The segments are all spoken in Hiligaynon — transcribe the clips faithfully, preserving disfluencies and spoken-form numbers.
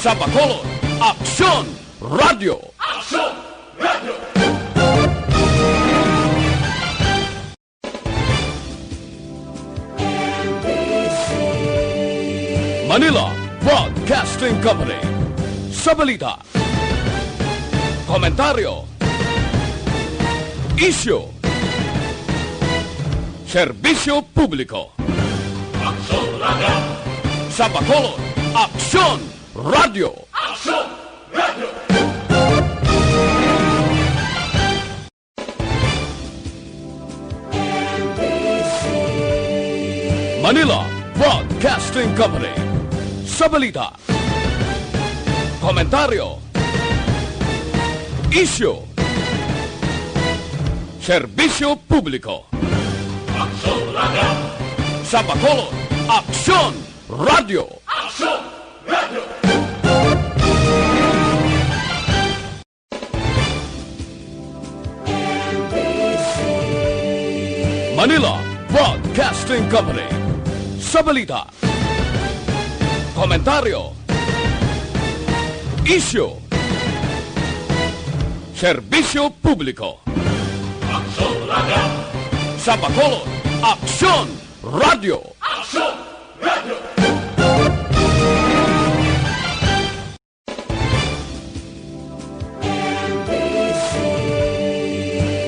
Sa Bacolod, Aksyon Radio. Aksyon Radio. Manila Broadcasting Company. Sa balita, komentaryo, isyu, serbisyo publiko. Aksyon Radio. Sa Bacolod, Aksyon Radio. Aksyon Radio. Manila Broadcasting Company. Sa balita, komentaryo, isyu, serbisyo publiko. Aksyon Radio. Sa Bacolod, Aksyon Radio. Aksyon Radio. Manila Broadcasting Company. Sa balita, komentaryo, isyu, serbisyo publiko. Aksyon Radio. Sa Bacolod, Aksyon Radio. Aksyon Radio.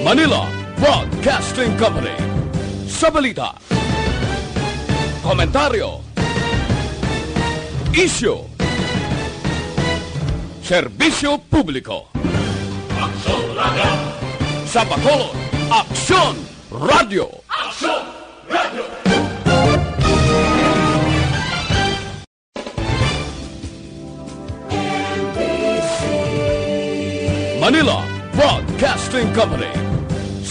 Manila Broadcasting Company. Sa balita, komentaryo, isyu, serbisyo publiko. Aksyon Radio. Sa Bacolod, Aksyon Radio. Aksyon Radio. Manila Broadcasting Company.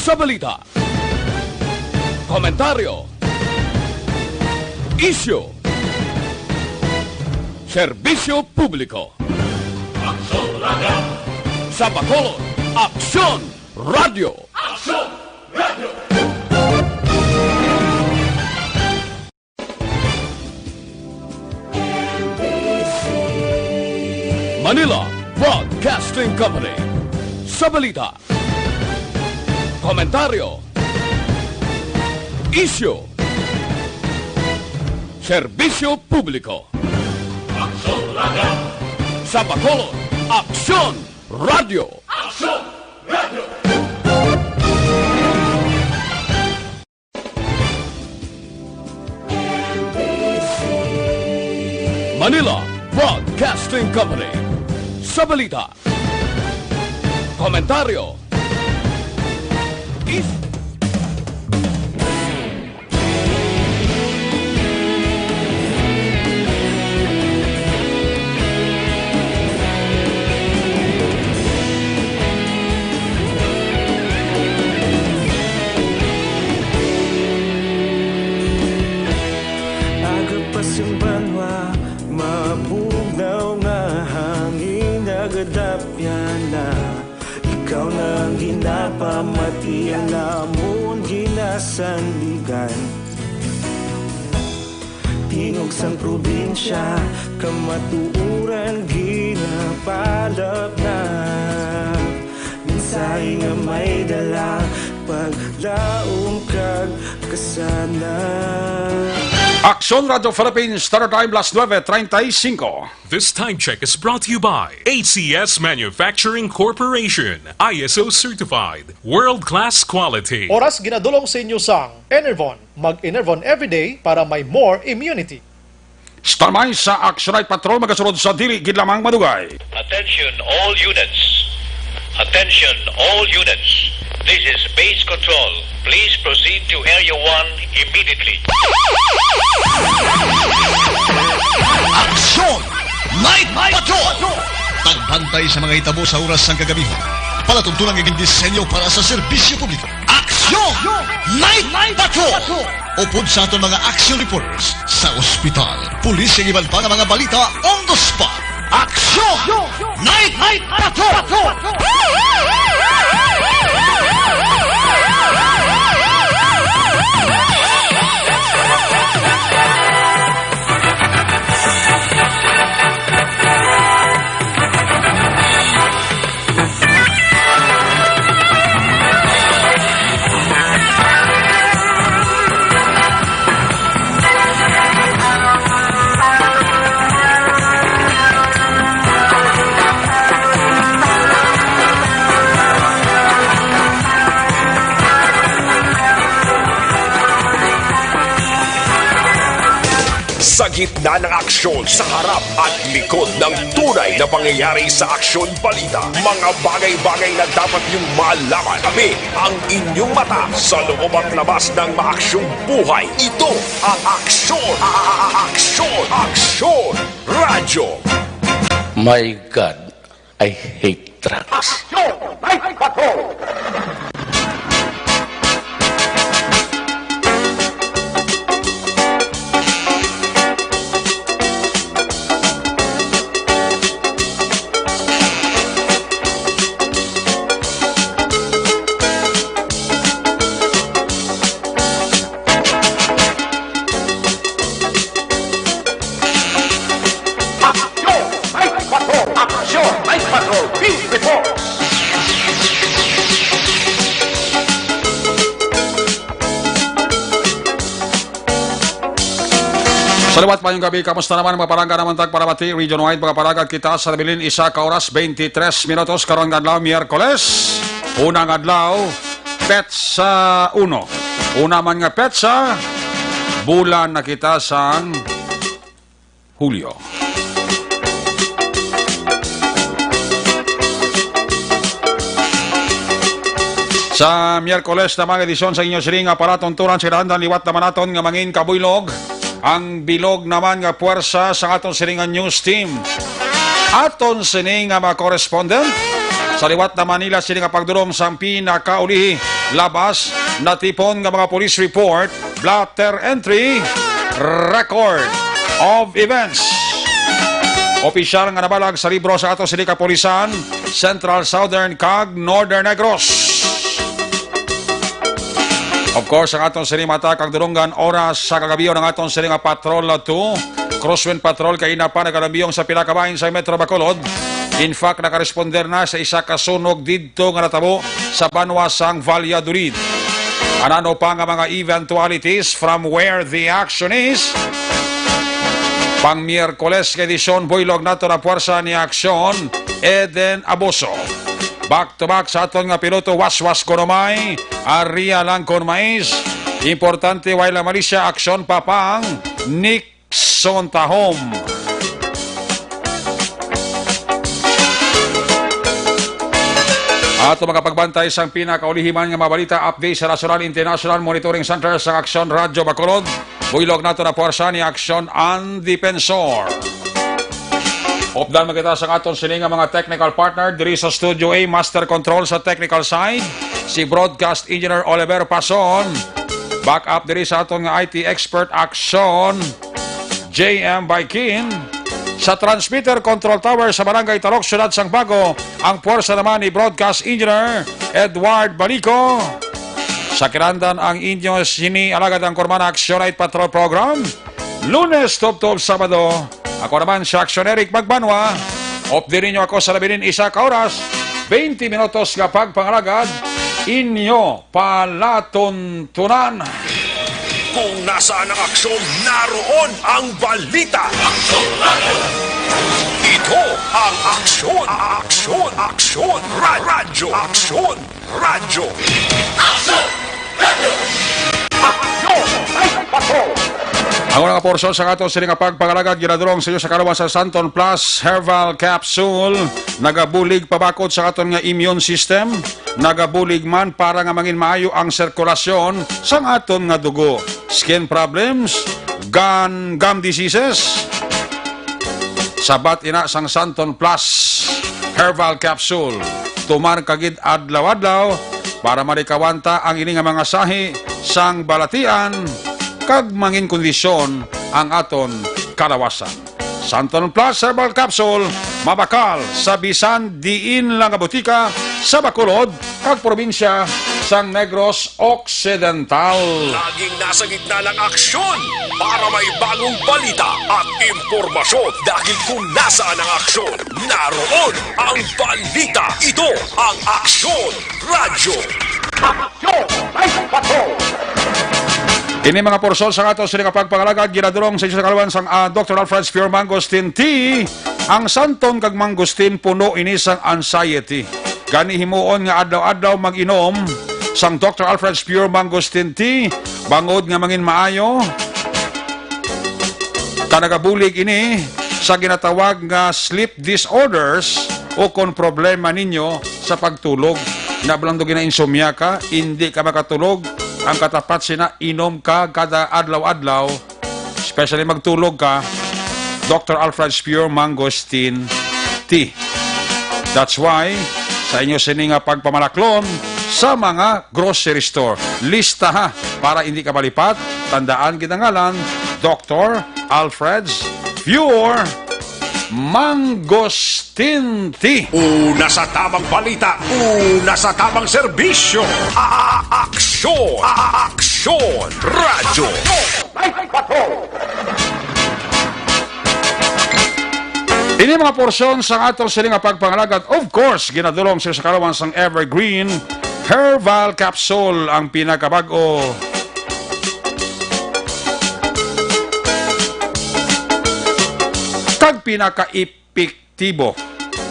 Sa balita, komentaryo, isyu, serbisyo publiko. Aksyon Radio. Sa Bacolod, Aksyon Radio. Aksyon Radio. Manila Broadcasting Company. Sa balita, komentaryo, isyu, serbisyo publiko. Aksyon Radio. Sa Bacolod, Aksyon Radio. Aksyon Radio. Manila Broadcasting Company. Sa balita, komentaryo, is- Aga pa sing banwa, mabugnaw nga hangin nagadapyan na. Ikaw na ang ginapamati, ang amon ginasandigan. Tingog sang probinsya, kamatuoran ginapalapnap. Mensahe nga may dala, paglaom kag kasanag. Aksyon Radio Philippines, Standard Time, las nuebe treinta y cinco. This time check is brought to you by A C S Manufacturing Corporation, I S O certified, world-class quality. Oras ginadul-ong sa inyo sang Enervon. Mag-Enervon everyday para may more immunity. Standby sa Action Night Patrol, magasunod sa dili gid lamang madugay. Attention all units. Attention all units. This is Base Control. Please proceed to Area one immediately. Action Night Patrol! Pagbantay sa mga hitabo sa oras sang kagabihan. Palatuntunan nga gindisenyo para sa serbisyo publiko. Action Night Patrol! Upod sa aton mga action reporters sa ospital, pulis, kag iban pa nga mga balita on the spot. Action Night Patrol! Gitna ng aksyon, sa harap at likod ng tunay na pangyayari sa Aksyon Balita. Mga bagay-bagay na dapat niyong malaman. Kami ang inyong mata sa loob at labas ng maaksyong buhay. Ito ang Aksyon, a- a- a- Aksyon, Aksyon Radyo. My God, I hate drugs. Aksyon! Night Patrol! Aksyon! Night Patrol! Aksyon! Night Patrol! Field Report! Sa liwat, mayong gabi. Kamusta naman, mga palangga naman tag Parabati, region wide, mga palangga kita sa nabilin, isa ka oras, twenty-three minutos, karon nga adlaw, Miyerkules. Unang adlaw, petsa uno. Una man nga petsa, bulan na kita sang Hulyo. Sa Miyerkules na mga edisyon sa inyo sining nga palatuntunan, sa kinahanglan liwat naman naton nga mangin kabuylog. Ang bilog naman nga puwersa sa aton sining nga news team. Aton sining nga mga correspondent sa liwat na Manila, sining nga pagdulong sang pinakaulihi, labas, natipon nga mga police report, blotter entry, record of events. Opisyal nga nabalag sa libro sa ato sini kapulisan, Central, Southern, kag Northern Negros. Of course, ang aton sini mata kag dulonggan oras sa kagabi, ang aton sini nga Patrol two, Crosswind Patrol, kay ina pa nagalambiyong sa pila ka bahin sa Metro Bacolod. In fact, nakaresponder na sa isa ka sunog didto nga natabo sa banwa sang Valladolid. Ano pa nga mga eventualities from where the action is? Pang Miyerkules nga edisyon, buylog nato na puwersa ni Aksyon, Eden Aboso. Back to back sa aton nga piloto, Waswas Kunomay, Aria Langkon Mais. Importante, way lang malisya, Aksyon Papang, Nick Sontahom. Ato makapagbantay sang pinakaulihi man nga mga balita, update sa National International Monitoring Center sa Aksyon Radyo Bacolod. Buylog nato na puwersa ni Aksyon An Defensor. Updan man kita sa aton sini nga mga technical partner diri sa Studio A, Master Control sa technical side, si Broadcast Engineer Oliver Pason. Back up diri sa aton nga I T expert, Aksyon J M Baikin. Sa transmitter control tower sa Barangay Tarok, Siyudad sang Bago, ang puwersa naman ni Broadcast Engineer Edward Balico. Sa kinahanglan ang inyo sini alagad ang Kurmana Aksyon Night Patrol Program, Lunes tubtob Sabado. Ako naman si Aksyon Eric Magbanwa. Updi ninyo ako sa nabilin isa ka oras, twenty minutos nga pagpangalagad, inyo palatuntunan. Kung nasaan ang aksyon, naroon ang balita. Ito ang Aksyon, Aksyon, Aksyon, Ra- Radyo, Aksyon, Radyo. Aksyon! Night Patrol! Ang una nga porsyon sa aton sini nga pagpangalagad ginadulong sa inyo sa kaluwas sa Santon Plus Herbal Capsule. Nagabulig pabakod sa aton nga immune system. Nagabulig man para nga mangin maayo ang sirkulasyon sang aton nga dugo. Skin problems, gan-, gum diseases. Sabat ina sang Santon Plus Herbal Capsule. Tumar ka gid adlaw-adlaw para malikawanta ang ini nga mga sahi sang balatian kag mangin kondisyon ang aton kalawasan. Santon Plus Herbal Capsule, mabakal sa bisan diin lang nga butika sa Bacolod kag probinsya sang Negros Occidental. Laging nasa gitna ng aksyon para may bagong balita at impormasyon. Dahil kung nasaan ang aksyon, naroon ang balita. Ito ang Aksyon Radyo. Aksyon Night Patrol. Ini mga porsyon sa ato sini nga pagpangalagad ginadulong sa inyo sa kaluwan sang, ah, Doctor Alfred's Pure Mangosteen Tea. Ang santon kag mangosteen puno ini sang anxiety. Gani himuon nga adlaw-adlaw mag-inom sang Doctor Alfred's Pure Mangosteen Tea, bangod nga mangin maayo Kag nagabulig ini sa ginatawag nga sleep disorders o kon problema ninyo sa pagtulog. Nablando gina-insomnia ka, hindi ka makatulog, ang katapat sina, inom ka kada adlaw-adlaw, especially magtulog ka, Doctor Alfred's Pure Mangosteen Tea. That's why, sa inyo sini nga pagpamalaklon sa mga grocery store, lista ha, para hindi ka malipat, tandaan, ginangalan Doctor Alfred's Pure Mangosteen Tea. Una sa tamang balita, una sa tamang serbisyo. A- Aksyon! A- Aksyon! Radyo! Ini mga porsyon sa atong sini nga pagpangalagad, of course, ginadulong sa kalawan sang Evergreen Herbal Capsule, ang pinakabag-o kag pinaka-epektibo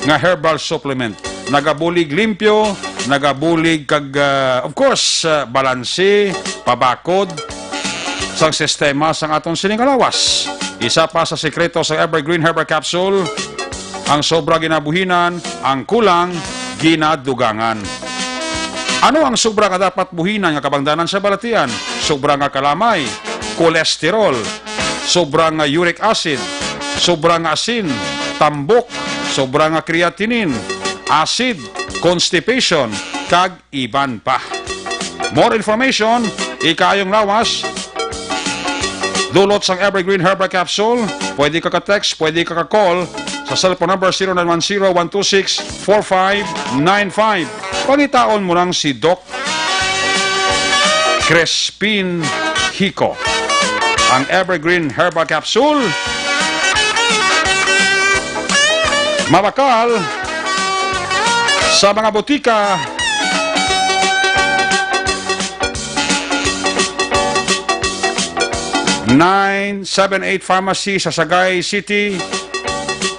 nga herbal supplement. Nagabulig limpyo, nagabulig kag, ah, of course, ah, balanse, pabakod sang sistema sang aton sining lawas. Isa pa sa sikreto sa Evergreen Herbal Capsule, ang sobra ginabuhinan, ang kulang ginadugangan. Ano ang sobra nga dapat buhinan nga kabangdanan sa balatian? Sobra nga kalamay, kolesterol, sobra nga uric acid, sobra nga asin, tambok, sobra nga creatinine, acid, constipation, kag iban pa. More information, ikaayong lawas, dulot sang Evergreen Herbal Capsule. Pwede ka ka-text, pwede ka ka-call sa cellphone number zero nine one zero, one two six, four five nine five. Pangitaon mo lang si Doc Crispin Hico. Ang Evergreen Herbal Capsule, mabakal sa mga botika. Nine seven eight Pharmacy sa Sagay City,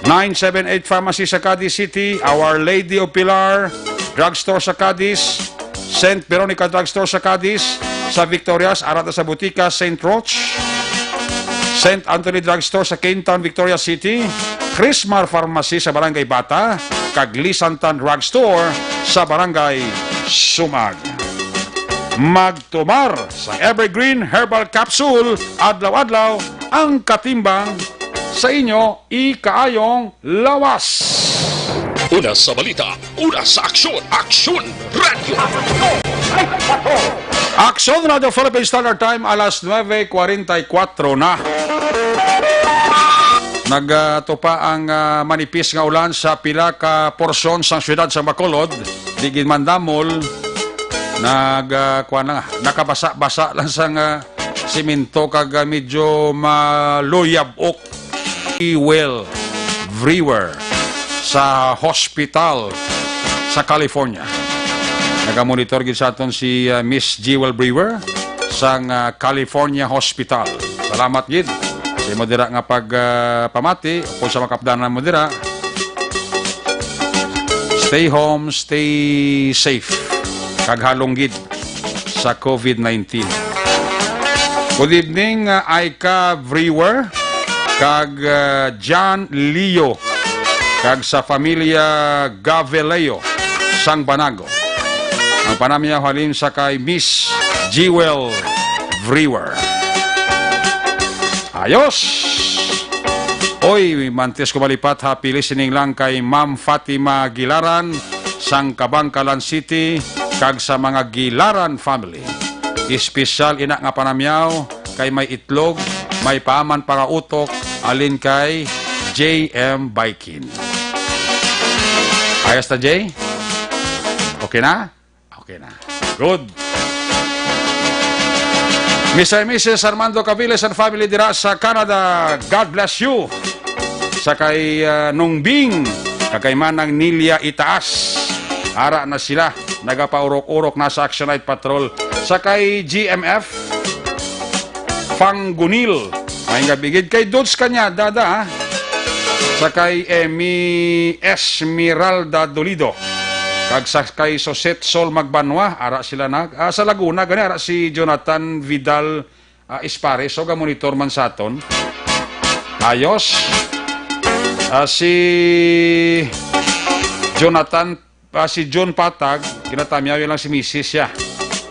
nine seven eight Pharmacy sa Cadiz City, Our Lady of Pilar Drugstore sa Cadiz, Saint Veronica Drugstore sa Cadiz, sa Victorias, ara ta sa Butika, Saint Roch, Saint Anthony Drugstore sa Quintan, Victoria City, Chrismar Pharmacy sa Barangay Bata, kag Lisantan Drugstore sa Barangay Sumag. Magtumar sa Evergreen Herbal Capsule, adlaw-adlaw ang katimbang sa inyo ikaayong lawas. Una sa balita, una sa aksyon, Aksyon Radio. Aksyon Radio Philippine Standard Time, alas nuebe kuwarenta y kuwatro na. Nagatupa ang, ah, manipis nga ulan sa pila ka porsyon sang siyudad sa Bacolod. Di gid man damol, nag, ah, kuwan na, nakabasa-basa lang sang, ah, simento kag, ah, medyo maluyab-ok. Jewel Brewer sa hospital sa California. Nagamonitor gid sa aton si, ah, Miss Jewel Brewer sang, ah, California Hospital. Salamat gid sa imo dira nga pag, ah, pamati, o kung sa makapdanan mo dira. Stay home, stay safe. Kag halong gid sa COVID nineteen. Good evening, uh, Aika Brewer, kag, uh, John Leo, kag sa familia Gaveleo sang Banago. Ang panamyaw halin sa kay Miss Jewel Brewer. Ayos! Oy, mantis ko malipat, happy listening lang kay Ma'am Fatima Gilaran sang Kabangkalan City kag sa mga Gilaran family. Espesyal ina nga panamyaw kay may itlog, may paaman pa nga utok, alin kay J M Baikin. Ayos na, Jay? Okay na? Okay na. Good. Mister and Missus Armando Caviles and family dira sa Canada, God bless you. Sa kay, ah, Nungbing, kag kay Manang Nilia Itaas. Ara na sila, nagapaurok-urok na sa Action Night Patrol. Sa kay G M F, Panggunil. Maayong gabi gid kay Dudes Cañada, ha? Sa kay Emmy Esmeralda Dolido. Kag sa kay Sosette Sol Magbanwa, ara sila na. Ah, sa Laguna, gani, ara si Jonathan Vidal, ah, Espares. So, gamonitor man sa aton. Ayos. Ah, si Jonathan, ah, si John Patag, ginatamyaw lang si misis siya.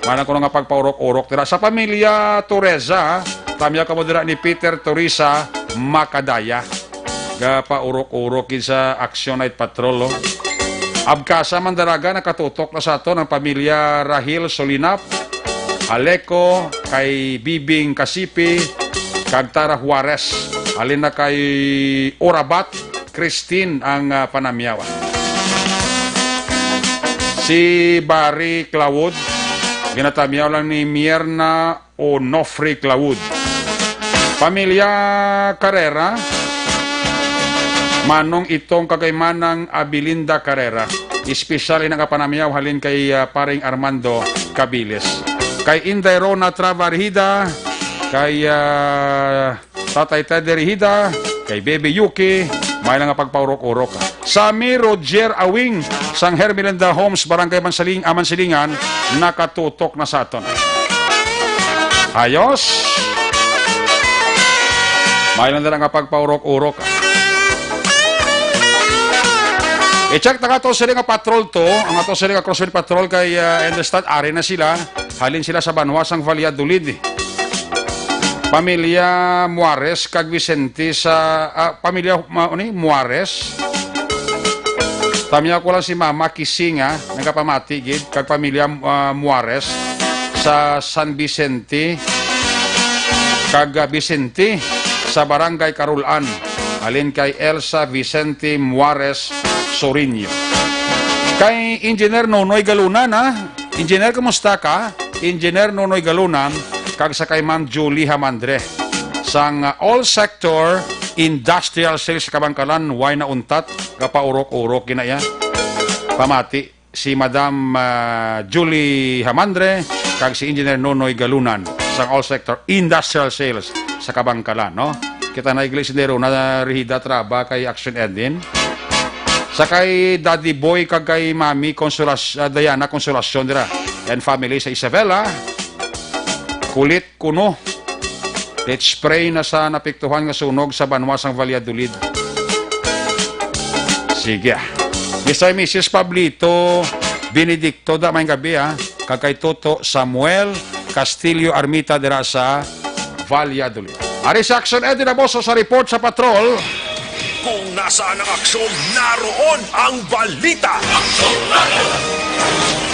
Manang kuno nga pagpaurok-urok dira sa pamilya Torreza, ha? Tamyaw kamo dira ni Peter Torreza Macadaya. Gapaurok-urok gid sa Action Night Patrol, oh. Abkasa Mandaraga, nakatutok na sa aton ang pamilya Rahil Solinap, Aleco, kay Bibing Kasipi, kag Tara Juarez. Halin na kay Orabat, Christine ang, ah, panamyawan. Si Barry Clawood, ginatamyaw lang ni Mierna Onofre Clawood. Pamilya Carrera, Manong Itong kag kay Manang Abilinda Carrera. Espesyal ini nga panamyaw halin kay, ah, Paring Armando Cabiles. Kay Inday Rona Trava Rehida, kay, ah, Tatay Teddy Rehida, kay Baby Yuki, may lang nga pagpaurok-urok. Sammy Roger Awing, sang Hermelinda Homes, Barangay Mansaling, Amansilingan, nakatutok na sa aton. Ayos. May lang dira nga pagpaurok-urok. I-check na ato sila nga patrol to, ang ato sila nga Crosswind Patrol kay, ah, understand, ari na sila. Halin sila sa banwa sang Valladolid. Pamilya Muares kag Vicente sa, ah, pamilya, ma-, ano ni? Muares. Tamyaw ko lang si Mama Kisinga, nagapamati gid, kag pamilya, ah, Muares sa San Vicente, kag, ah, Vicente sa Barangay Carolan. Halin kay Elsa Vicente Muares Soriño. Kay Engineer Nonoy Galunan, ha? Engineer, kumusta ka? Engineer Nonoy Galunan, kag sa kay Ma'am Julie Hamandre. Sang, uh, All Sector Industrial Sales sa Kabangkalan, way na untat, gapaurok-urok gina iya. Pamati si Madam, uh, Julie Hamandre, kag si Engineer Nonoy Galunan, sang All Sector Industrial Sales sa Kabangkalan, no? Kita na igli sendero na Rehida Traba kay Action Edin. Sa kay Daddy Boy kag kay Mami Consolas-, ah, Diana Consolacion dira and family sa Isabela. Kulit kuno. Let's pray na sa napiktuhan nga sunog sa banwa sang Valladolid. Sige, ah. Mister and Missus Pablito Benedicto, da, may gabi, ah. Kag kay Toto Samuel Castillo Armita dira sa Valladolid. Ari si Action Eddie Naboso sa report sa patrol. Kung nasaan ang aksyon, naroon ang balita.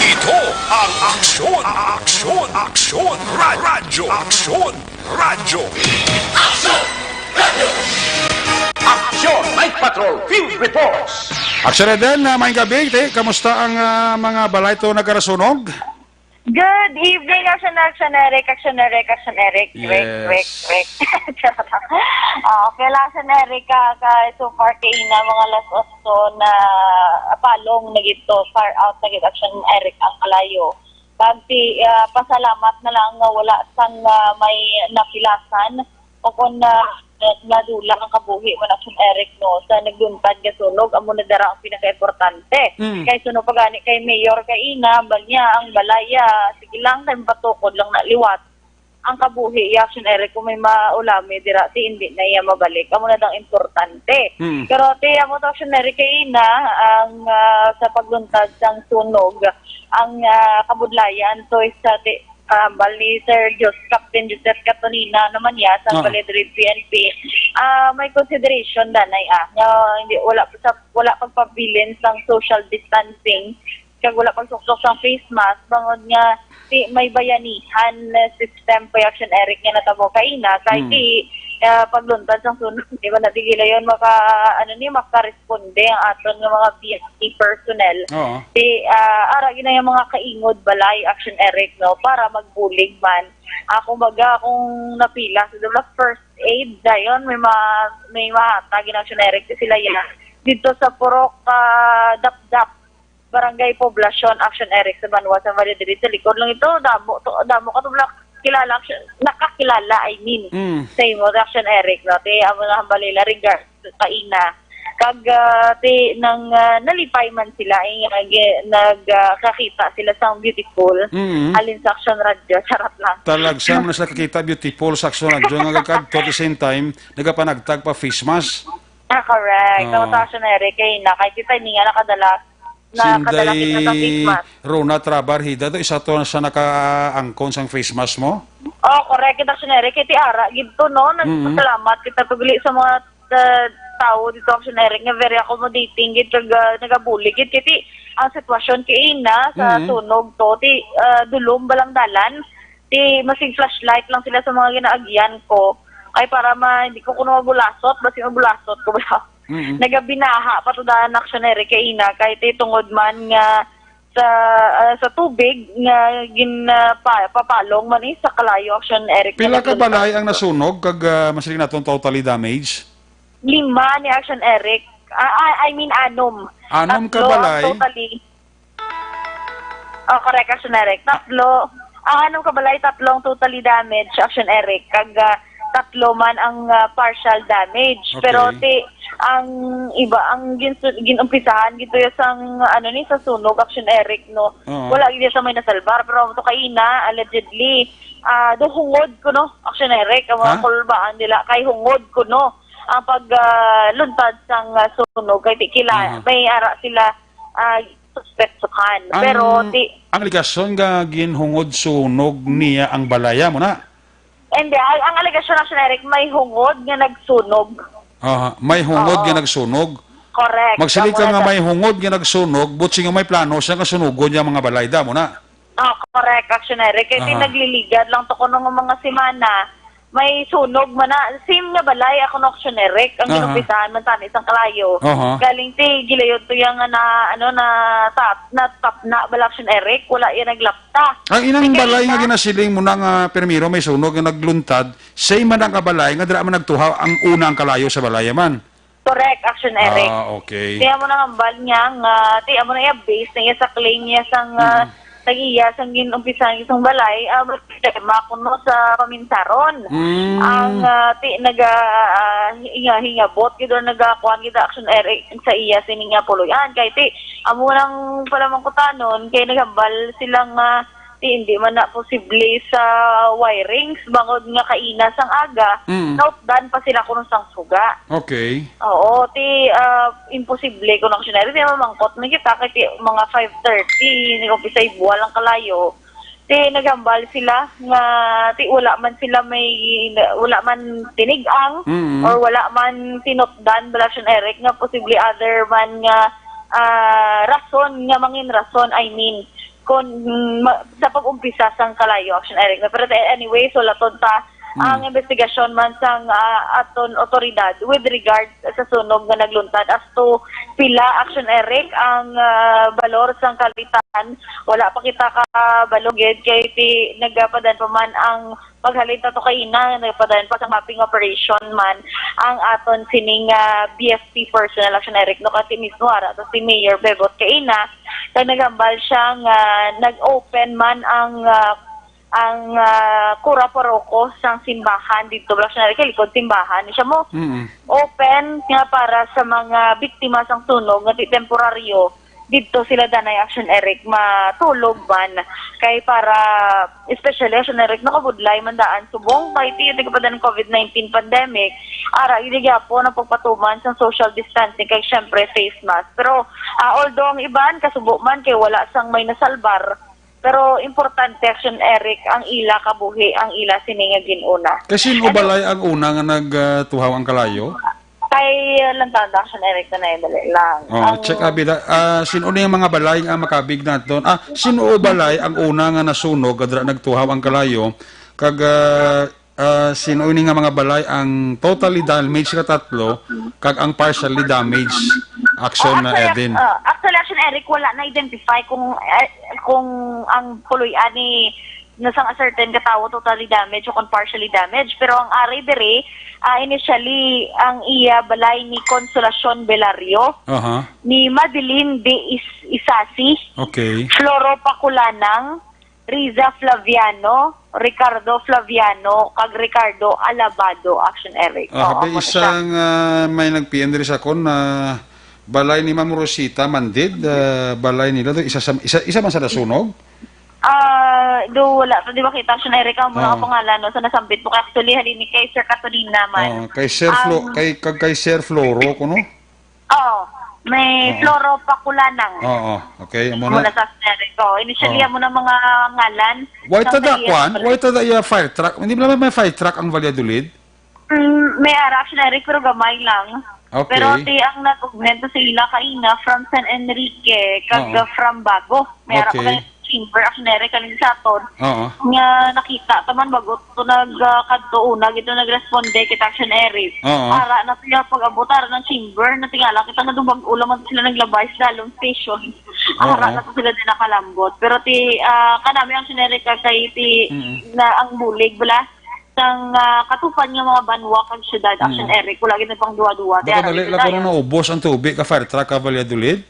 Ito ang Aksyon, Aksyon, Aksyon, Ra-, Radyo, Aksyon, Radyo. Aksyon Night Patrol Field Reports. Action Eden, ah, may gabi, te. Kamusta ang, ah, mga balay to nagkarasunog? Good evening, Action, Action Eric, Action Eric, Action Eric, Rick, Rick, Yes. Rick. Charot. Ah, okay lang, Action Eric, ah, kay so far kay ina, mga alas otso na palong na gid to, far out na gid, Action Eric, ang kalayo. Kag ti, ah, pasalamat na lang nga wala sang, ah, may napilasan o kung na, nadula ang kabuhi man, Action Eric, no, sa nagluntad nga sunog, amo na dara ang pinakaimportante. Mm. Kay suno pa gani kay Mayor kay ina, banya ang balaya, sige lang, kay matukod lang na liwat ang kabuhi, ya, Action Eric, kung may maulami dira, ti hindi na iya mabalik. Amo na dang importante. Mm. Pero ti, amo to, Action Eric, kay ina, ang, ah, sa pagluntad sang sunog, ang, ah, kabudlayan, to is sa ti, karambal ni Sir Jos-, Captain Joseph Catonina naman niya sa Ah. Valladolid P N P. Ah, may consideration danay, ah, nga hindi, wala sa, wala pagpabilin sang social distancing, kag wala pagsuksok sang face mask, bangod nga ti, may bayanihan na system pa, Action Eric, nga natabo kaina, kay Hmm. ti, ah, pagluntad sang sunog, di ba, natigilayon maka, ano ni, makaresponde ang aton nga mga V I P personnel. Oo. Ti, ah, ara gid ang mga kaingod balay, Action Eric, no, para magbulig man. Ah, kumbaga, kung napila sa dula, first aid, dayon, may ma-, may mahatag in Action Eric, ti sila yan. Dito sa Purok, ah, Dapdap, Barangay Poblacion, Action Eric, sa banwa sa Valladolid. Sa likod lang ito, damo to, damo ka to, kilala, Action, nakakilala, I mean, Mm. sa imo, Action Eric, no? Ti, amo na ang balila, regards, kaina. Kag, ah, ti, nang, ah, nalipay man sila, eh, nag-, nagkakita sila sa beautiful. Mm. Halin sa Action Radio, charot lang. Talagsa man sila kakita beautiful sa Action Radio nga nagkadto at the same time, nagapanagtag pa face mask. Ah, correct. Oo. Ang sa Action Eric, kay na, kay kita, hindi nga nakadala, nakadala kita sa face mask. Rona Trabarhida, to, isa to sa nakaangkon sang face mask mo? Oh, correct. Kita, Action Eric, kay ti ara, gid to, no? Mm. Nagpasalamat kita, tugli sa mga, uh, tao dito, Action Eric, nga very accommodating, gid, kag, uh, nagabulig, gid, kay ti, ang sitwasyon, kay ina, sa Mm. sunog to, ti, uh, dulom ba lang dalan? Ti, masig flashlight lang sila sa mga ginaagyan ko. Ay, para ma-, hindi ko kuno mabulasot, basi mabulasot ko ba? Mm. Nagabinaha pa to daan, Action Eric, kay ina, kay ti tungod man nga sa, ah, sa tubig nga gin, ah, pa-, papalong man, eh, sa kalayo, Action Eric, nga Pila ka nagluntad. Balay ang nasunog kag, ah, masiling naton totally damage? Lima ni Action Eric. Ah, ah, I mean, anom. Anom ka Tatlo ang balay? Totally. Oh, correct, Action Eric. Tatlo. Ang anom ka balay, tatlo ang totally damaged, Action Eric. Kag, ah, tatlo man ang, ah, partial damage. Okay. Pero ti, ang iba, ang gin-, ginumpisahan gito ya sang, ano ni, sa sunog, Action Eric, no? Oo. Wala gid sa may nasalbar. Pero amo to kaina, allegedly, ah, do hungod kuno, Action Eric, ang mga Ha? kulbaan nila, kay hungod kuno ang pag, ah, luntad sang, ah, sunog. Kay ti kila, Aha. may ara sila, ah, suspetsuhan. Ang, Pero ti ang alegasyon nga ginhungod sunog niya ang balaya mo na? Hindi, ang, ang alegasyon, Action Eric, may hungod nga nagsunog. Aha, may hungod Oo. nga nagsunog. Correct. Magsiling Amo ka na nga sa may hungod nga nagsunog, but siya nga may plano siya nga sunugon niya mga balay, damo na. Oh, correct, Action Eric. Kay ti Aha. nagliligad lang to kuno nga mga semana, may sunog man na. Same nga balay ako no, Action Eric, ang Aha. ginumpisahan man tani sang kalayo. Aha. Galing ti gilayon to yang na, ano, na tap, na tap na bala, Action Eric, wala yan naglapta. Ang inang Kay balay nga kailan ginasiling mo na nga primero may sunog nga nagluntad, same man ang kabalay nga dira man nagtuhaw ang unang kalayo sa balay man. Correct, Action Eric. Ah, okay. Kaya mo nang hambal niya nga, ti, amo na iya base na iya sa claim niya sang, ah, Mm. tag-iya sang gin-umpisahan isang balay, ah, may problema kuno sa paminsaron. Mm. Ang, ah, ti, naga, ah, hinga-, hingabot gid o nagakuan gid, Action Eric, sa iya sini nga puloy-an. Kay ti, amo nang pala mangkutanon, kay naghambal silang, ah, ti, hindi man na posible sa wirings, bangod nga kaina sang aga, Mm. nautdan pa sila kuno sang suga. Okay. Oo, ti, ah, imposible kuno, Action Eric, ti mamangkot man kita kay ti mga five thirty, nag-umpisa ibuwal ang kalayo. Ti naghambal sila nga ti wala man sila may, wala man tinig-ang Mm. or wala man tinutdan bala, Action Eric, nga posible other man nga, ah, rason nga mangin rason, I mean, kon ma-, sa pag-umpisa sang kalayo, Action Eric. Pero anyway, so laton ta Mm. ang investigasyon man sang, ah, aton otoridad with regard sa sunog nga nagluntad. As to pila, Action Eric, ang, ah, balor sang kalitan, wala pa kita kabalo gid kay ti nagapadan pa man ang paghalin ta to kaina, nagapadan pa sa mapping operation man ang aton sining, ah, B F P personnel, Action Eric, no, kasi mismo ara to si Mayor Bebot kaina, kag naghambal siya nga nag-open man ang, ah, ang, ah, Cura Parroco sang simbahan didto, Action Eric, kay likod simbahan. Siya mo, Mm. open nga para sa mga biktima sang sunog nga ti temporaryo didto sila danay, Action Eric, matulog man. Kay para, especially, Action Eric, nakabudlay man daan subong kay ti, ti kapadan COVID nineteen pandemic, ara, hindi gyapon ang pagpatuman sang social distancing kay syempre face mask. Pero, ah, although ang iban kasubo man kay wala sang may nasalbar, pero importante, Action Eric, ang ila kabuhi, ang ila sini nga gin-una. Kay sin-o Ano? balay ang una nga nag, ah, tuhaw ang kalayo? Kay, ah, lang tanda, Action Eric, na dali lang. Oh, Ang check abi da. Ah, sin-o ni ang mga balay nga makabig naton? Ah, sin-o balay ang una nga nasunog, kadra nagtuhaw ang kalayo? Kag, ah, ah, sin-o ni nga mga balay ang totally damaged ka tatlo, kag ang partially damaged, Action, Oh, na actually, Edin? ah, actually, Action Eric, wala na-identify kung, eh, kung ang puloy-an ni na sang a certain ka tawo totally damaged o kung partially damaged. Pero ang ari diri, ah, initially, ang iya balay ni Consolacion Belario, Aha. ni Madeline de Is-, Isasi, Okay. Floro Paculanang, Riza Flaviano, Ricardo Flaviano, kag Ricardo Alabado, Action Eric. Ah, Oo, habay amo na siya. Isang, ah, may nag-P M diri sa akon na balay ni Ma'am Rosita Mandid, ah, balay nila do, isa sa, isa, isa man sa nasunog? Ah, do wala pa di ba kita, Action Eric, ang mga Oo. pangalan, no? So, nasambit mo kay actually, halin ni kay Sir Catolina man. Oo, kay Sir Flo-, Um, kay, kag kay Sir Floro, kuno? Oo, may Oo. Floro Pakulanang. Oo, okay, amo Amo na. na sa Action Eric. Oo, initially, Oo. amo na mga ngalan. Why Sa tada kay kwan? Why tada iya fire truck? Hindi ba may fire truck ang Valladolid? Mm, may ara, Action Eric, pero gamay lang. Okay. Pero ti ang nag-augment sa ila kaina from San Enrique, kag Oo. from Bago. May ara pa Okay. kay chamber, Action Eric, kaning sa aton. Oo. Nga nakita ta man bago to nag, ah, kadto una, gito nagresponde kita, Action Eric. Oo. Ara na siya pag-abot, ara ng chamber, natingala kita nga dumag-o lang man sila naglabay sa dalong station. Oo. Ara na to sila din nakalambot. Pero ti, ah, kanami, Action Eric, kay ti Mm. na ang bulig, bala, sang, ah, katupan nga mga banwa kag syudad, Action Mm. Eric, wala gid pang duwa-duwa. Baka Tiara dali dito lang tayo. Kuno naubos ang tubig ka fire truck ka Valladolid?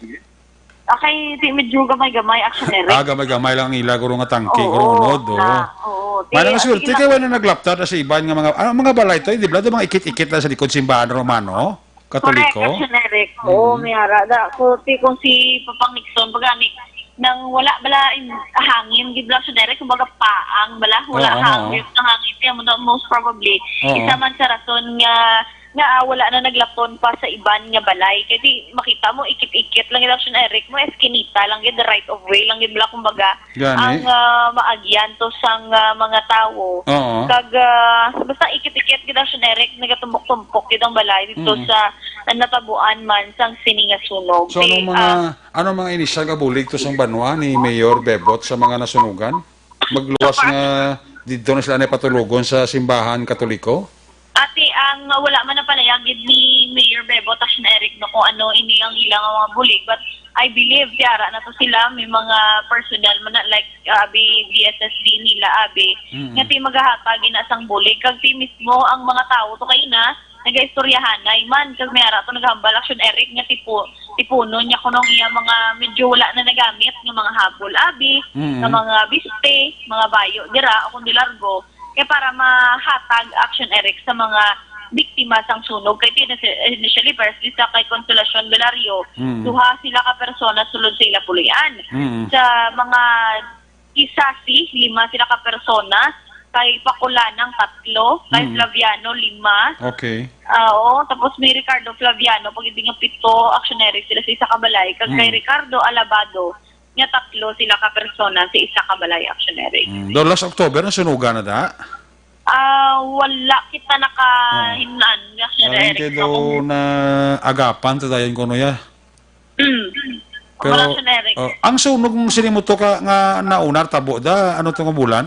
Ah, kay, di, medyo gamay-gamay, Action Eric. Ah, gamay-gamay lang ang ila, guro nga tangke, Oo, guro unod, oo. na, oo. May Di, nga ah, swerte sige kay lang. Wala naglaptad na sa iban nga mga, ano, mga balay to, di ba? Di mga ikit-ikit na sa likod simbahan Romano, Katoliko? Correct, Action Eric. Oo, Mm. may ara. Da, ko, ti, kung si Papang Nixon, pag ani, nang wala bala in, hangin, gid lang, Action Eric, kumbaga paang, bala, wala Oo, hangin, oo. Ang hangin, kaya mo na, most probably, Oo. Isa man sa rason nga nga, ah, wala na naglapon pa sa iban nga balay. Kay di, makita mo, ikit-ikit lang yung Action Eric mo, eskinita lang yun, the right of way lang yun, bala, kumbaga, Gani. Ang, ah, maagyan to sang, ah, mga tawo. Oo. Kag, ah, basta ikit-ikit gid, Action Eric, nagatumpok-tumpok gid ang balay dito Mm. sa, ah, natabuan man sang sini nga sunog. So, Di, anong mga, ah, anong mga inisyal nga bulig to sang banwa ni Mayor Bebot sa mga nasunugan? Magluwas So far, nga dito na sila na patulugon sa simbahan Katoliko? Ati, ang wala man napalayag gid ni Mayor Bebot, Action Eric, no, kung ano ini ang ilang mga bulig, but I believe, tiara na to sila, may mga personnel man na, like, uh, abi, V S S D nila, abi, Mm. nga ti magahatag ina sang bulig, kag ti mismo ang mga tawo to kay na, nagaistoryahanay man, kag may ara to naghambal, Action Eric, nga tipo, tipunon niya kuno ang iya mga medyo wala na nagamit nga mga habol, abi, Mm. nga mga biste, mga bayo, dira, o kundi largo, kay para mahatag, Action Eric, sa mga biktima sang sunog. Kay ti-, initially, firstly, sa kay Consolacion Velario, Mm. duha sila ka persona sulod sa ila puloy-an. Mm. Sa mga Isasi, lima sila ka persona, kay Pakulanang, tatlo, kay Mm. Flaviano, lima. Okay. Ah, oo, tapos may Ricardo Flaviano, pag hindi nga pito, Action Eric sila sa isa ka balay, kag kay Mm. Ricardo Alabado, nga tatlo sila ka persona sa isa ka balay, Action Eric. Mm. Do last October, nasunugan na da? Ah, wala kita nakahinlan, Action Eric. Kay do na agapan ta dayon kuno ya. Mm. Pero, Action Eric. Oh, ang sunog mo sini mo to ka nga nauna tabo da, ano to nga bulan?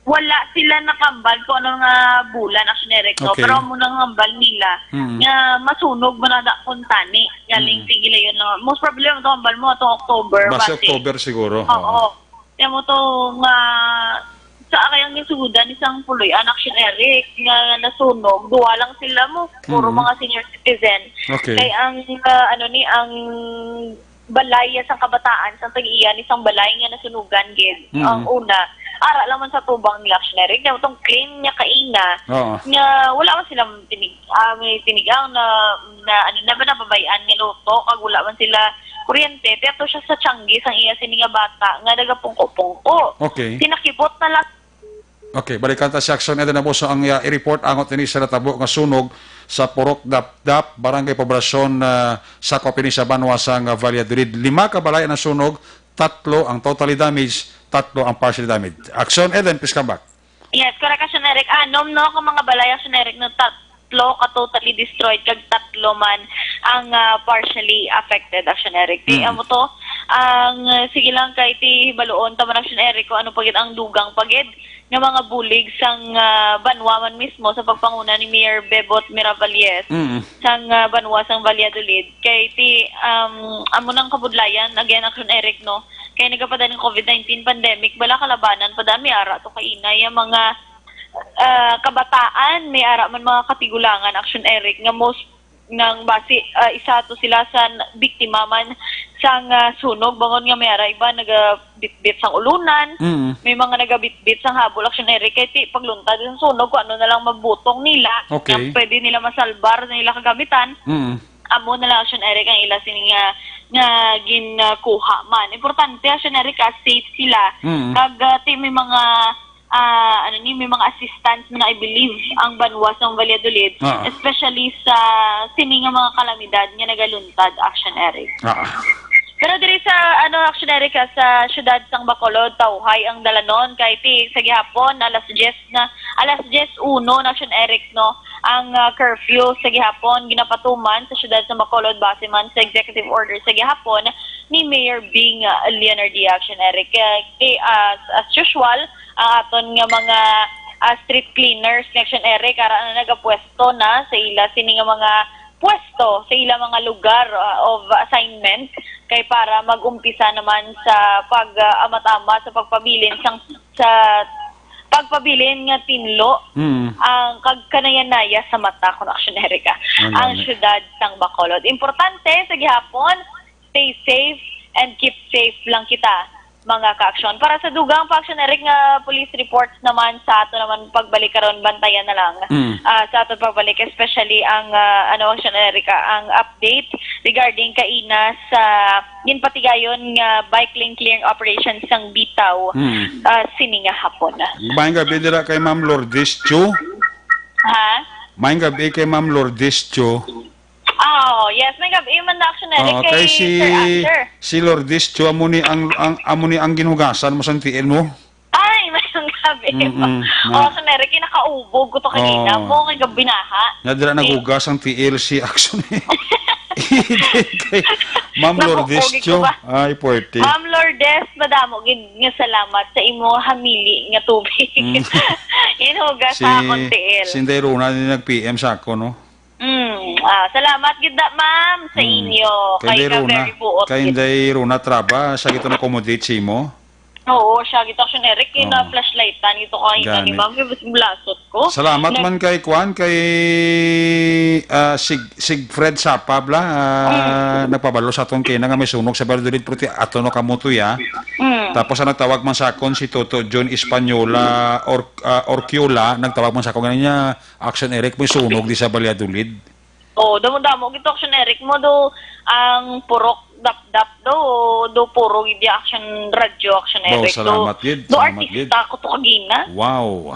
Wala sila nakambal kung ano nga bulan, Action Eric, no? Okay. Pero amo nang hambal nila Mm. nga masunog man na kuntani. Galing Mm. sige lang yun, no? Most probably, ang hambal mo, itong October, Base base. October siguro. Oo. Oo. Kaya mo to nga, sa akay ang gisudan isang puloy-an, Action Eric, nga nasunog, duwa lang sila mo, puro Mm. mga senior citizen. Okay. Kay ang, ah, ano ni, ang balay sang kabataan, sang tag-iya ni sang balay nga nasunugan gid. Mm. Ang una, ara lang man sa tubang ni Action Eric, kaya itong claim niya kaina, Oo. nga wala man silang tinig-, ah, may tinigang na, na, ano na ba, nababayan nga luto, kag wala man sila kuryente, pero to siya sa tiyanggi sang iya sini nga bata nga nagapungko-pungko. Okay. Sinakibot na lang. Okay, balikan ta si Action Eden Abuso ang, ah, i-report angot ini sa natabo nga sunog sa Purok Dapdap, Barangay Poblacion, ah, sakop ini sa banwa sang, ah, Valladolid. Lima ka balay ang nasunog, tatlo ang totally damaged, tatlo ang partially damaged. Action Eden, please come back. Yes, correct, Action Eric. Anom, no, kung mga balay, Action Eric, no, tatlo ka totally destroyed, kag tatlo man ang, ah, partially affected, Action Eric. Di, Mm. amo to, ang, ah, sige lang, kay ti baluon ta man, Action Eric, kung ano pa gid ang dugang pa gid nga mga bulig sang, ah, banwa man mismo sa pagpanguna ni Mayor Bebot Miravalles Mm. sang, ah, banwa sang Valladolid. Kay ti, um, amo nang kabudlayan, again, Action Eric, no, kay nagapadaan ang covid nineteen pandemic, bala kalabanan pa dami ara to kaina ya mga, ah, kabataan, may ara man mga katigulangan, Action Eric, nga most nang basi, ah, isa to sila sa n-, biktima man sang, ah, sunog, bangod nga may ara iba nagabitbit sang ulunan, Mm. may mga nagabitbit sang habol, Action Eric, kay ti pagluntad sa sunog, kung ano na lang mabutong nila, Okay. nga pwede nila masalbar sa nila kagamitan, Mm. amo na lang, Action Eric, ang ila sini nga, nga ginkuha man. Importante, Action Eric, ah, safe sila. Mm. Kag, ah, ti may mga, ah, ano ni, may mga assistance na, I believe, ang banwa sa Valladolid, Ah. especially sa sini nga mga kalamidad nga nagaluntad, Action Eric. Ah. Pero diri sa, ano, Action Eric, ah, sa siyudad sang Bacolod, tawhay ang dalanon kay ti sa gihapon, alas diyes na, alas diyes uno na, Action Eric, no, ang, ah, curfew sa gihapon ginapatuman sa siyudad sa Bacolod base man sa executive order sa gihapon ni Mayor Bing, ah, Leonardia, Action Eric. Kay, kay, as, as usual, ang aton nga mga, ah, street cleaners ni, Action Eric, ara na nagapwesto na sa ila sini nga mga pwesto, sa ila mga lugar, ah, of assignment, kay para mag-umpisa naman sa pag, ah, amat-amat sa pagpabilin sang, sa pagpabilin nga tinlo Mm. ang kag-, kanayanaya sa mata, kun, Action Eric, ah, Ang ang dami. siyudad sang Bacolod. Importante sa gihapon, stay safe and keep safe lang kita, mga ka-aksyon. Para sa dugang pa, Action Eric, nga police reports naman sa ato naman pagbalik karon, bantayan na lang. Mm. Ah, sa ato pagbalik, especially ang, ah, ano, Action Eric, ah, ang update regarding kaina sa ginpatigayon nga bike lane clearing operation sang Bitaw, Mm. ah, sini nga hapon. Maayong gabi dira kay Ma'am Lourdes Cho. Ha? Maayong gabi kay Ma'am Lourdes Cho. Ah, oo, yes, may gabi man na, Action Eric, Oo, kay kay si, Sir Asher. si Lourdes Cho, amo ni ang, ang, amo ni ang ginhugasan mo sa tiil mo? Ay, may gabi. Mm-mm, Oh, na. Action Eric, kinakaubog ko to kanina. Oo. Mo, kay gabi na, ha? Nga dira Eh. naghugas ang tiil si Action Eric. Kay Ma'am Lourdes Nabukogi ko Cho. ba? Ay, puwerte. Ma'am Lourdes, madamo gid nga salamat sa imo hamili nga tubig. Mm. Inhugas Si, sa akong tiil. si Inday Rona din nag-P M sa ako, no? Mm, ah, salamat gid na, ma'am, sa Mm. inyo. Kay Kay Inday ka Rona, very buot kay gid. Inday Rona Traba, siya gid to na-accommodate sa imo? Oo, siya gid to, Action Eric, kay Oo. na-flashlightan gid to kay Gani. ni ma'am, kay bas-, blasot ko. Salamat Nag- man kay Kwan, kay, ah, Sig-, Sigfred Sapa, bla, ah, Mm. nagpabalo sa aton kay na nga may sunog sa Valladolid, pero ti-, ato no kamutoy, ah. Mm. Tapos ang nagtawag man sa akon si Toto John Española or, ah, Orquiola, nagtawag man sa akon ganun niya, Action Eric, may sunog di sa Valladolid. Oh, damo-damo gid to, Action Eric, mo do ang purok dapdap do, do puro gid di Action Radyo, Action Wow, Eric. Do, salamat gid, do salamat artista gid. ko to kagina. Wow.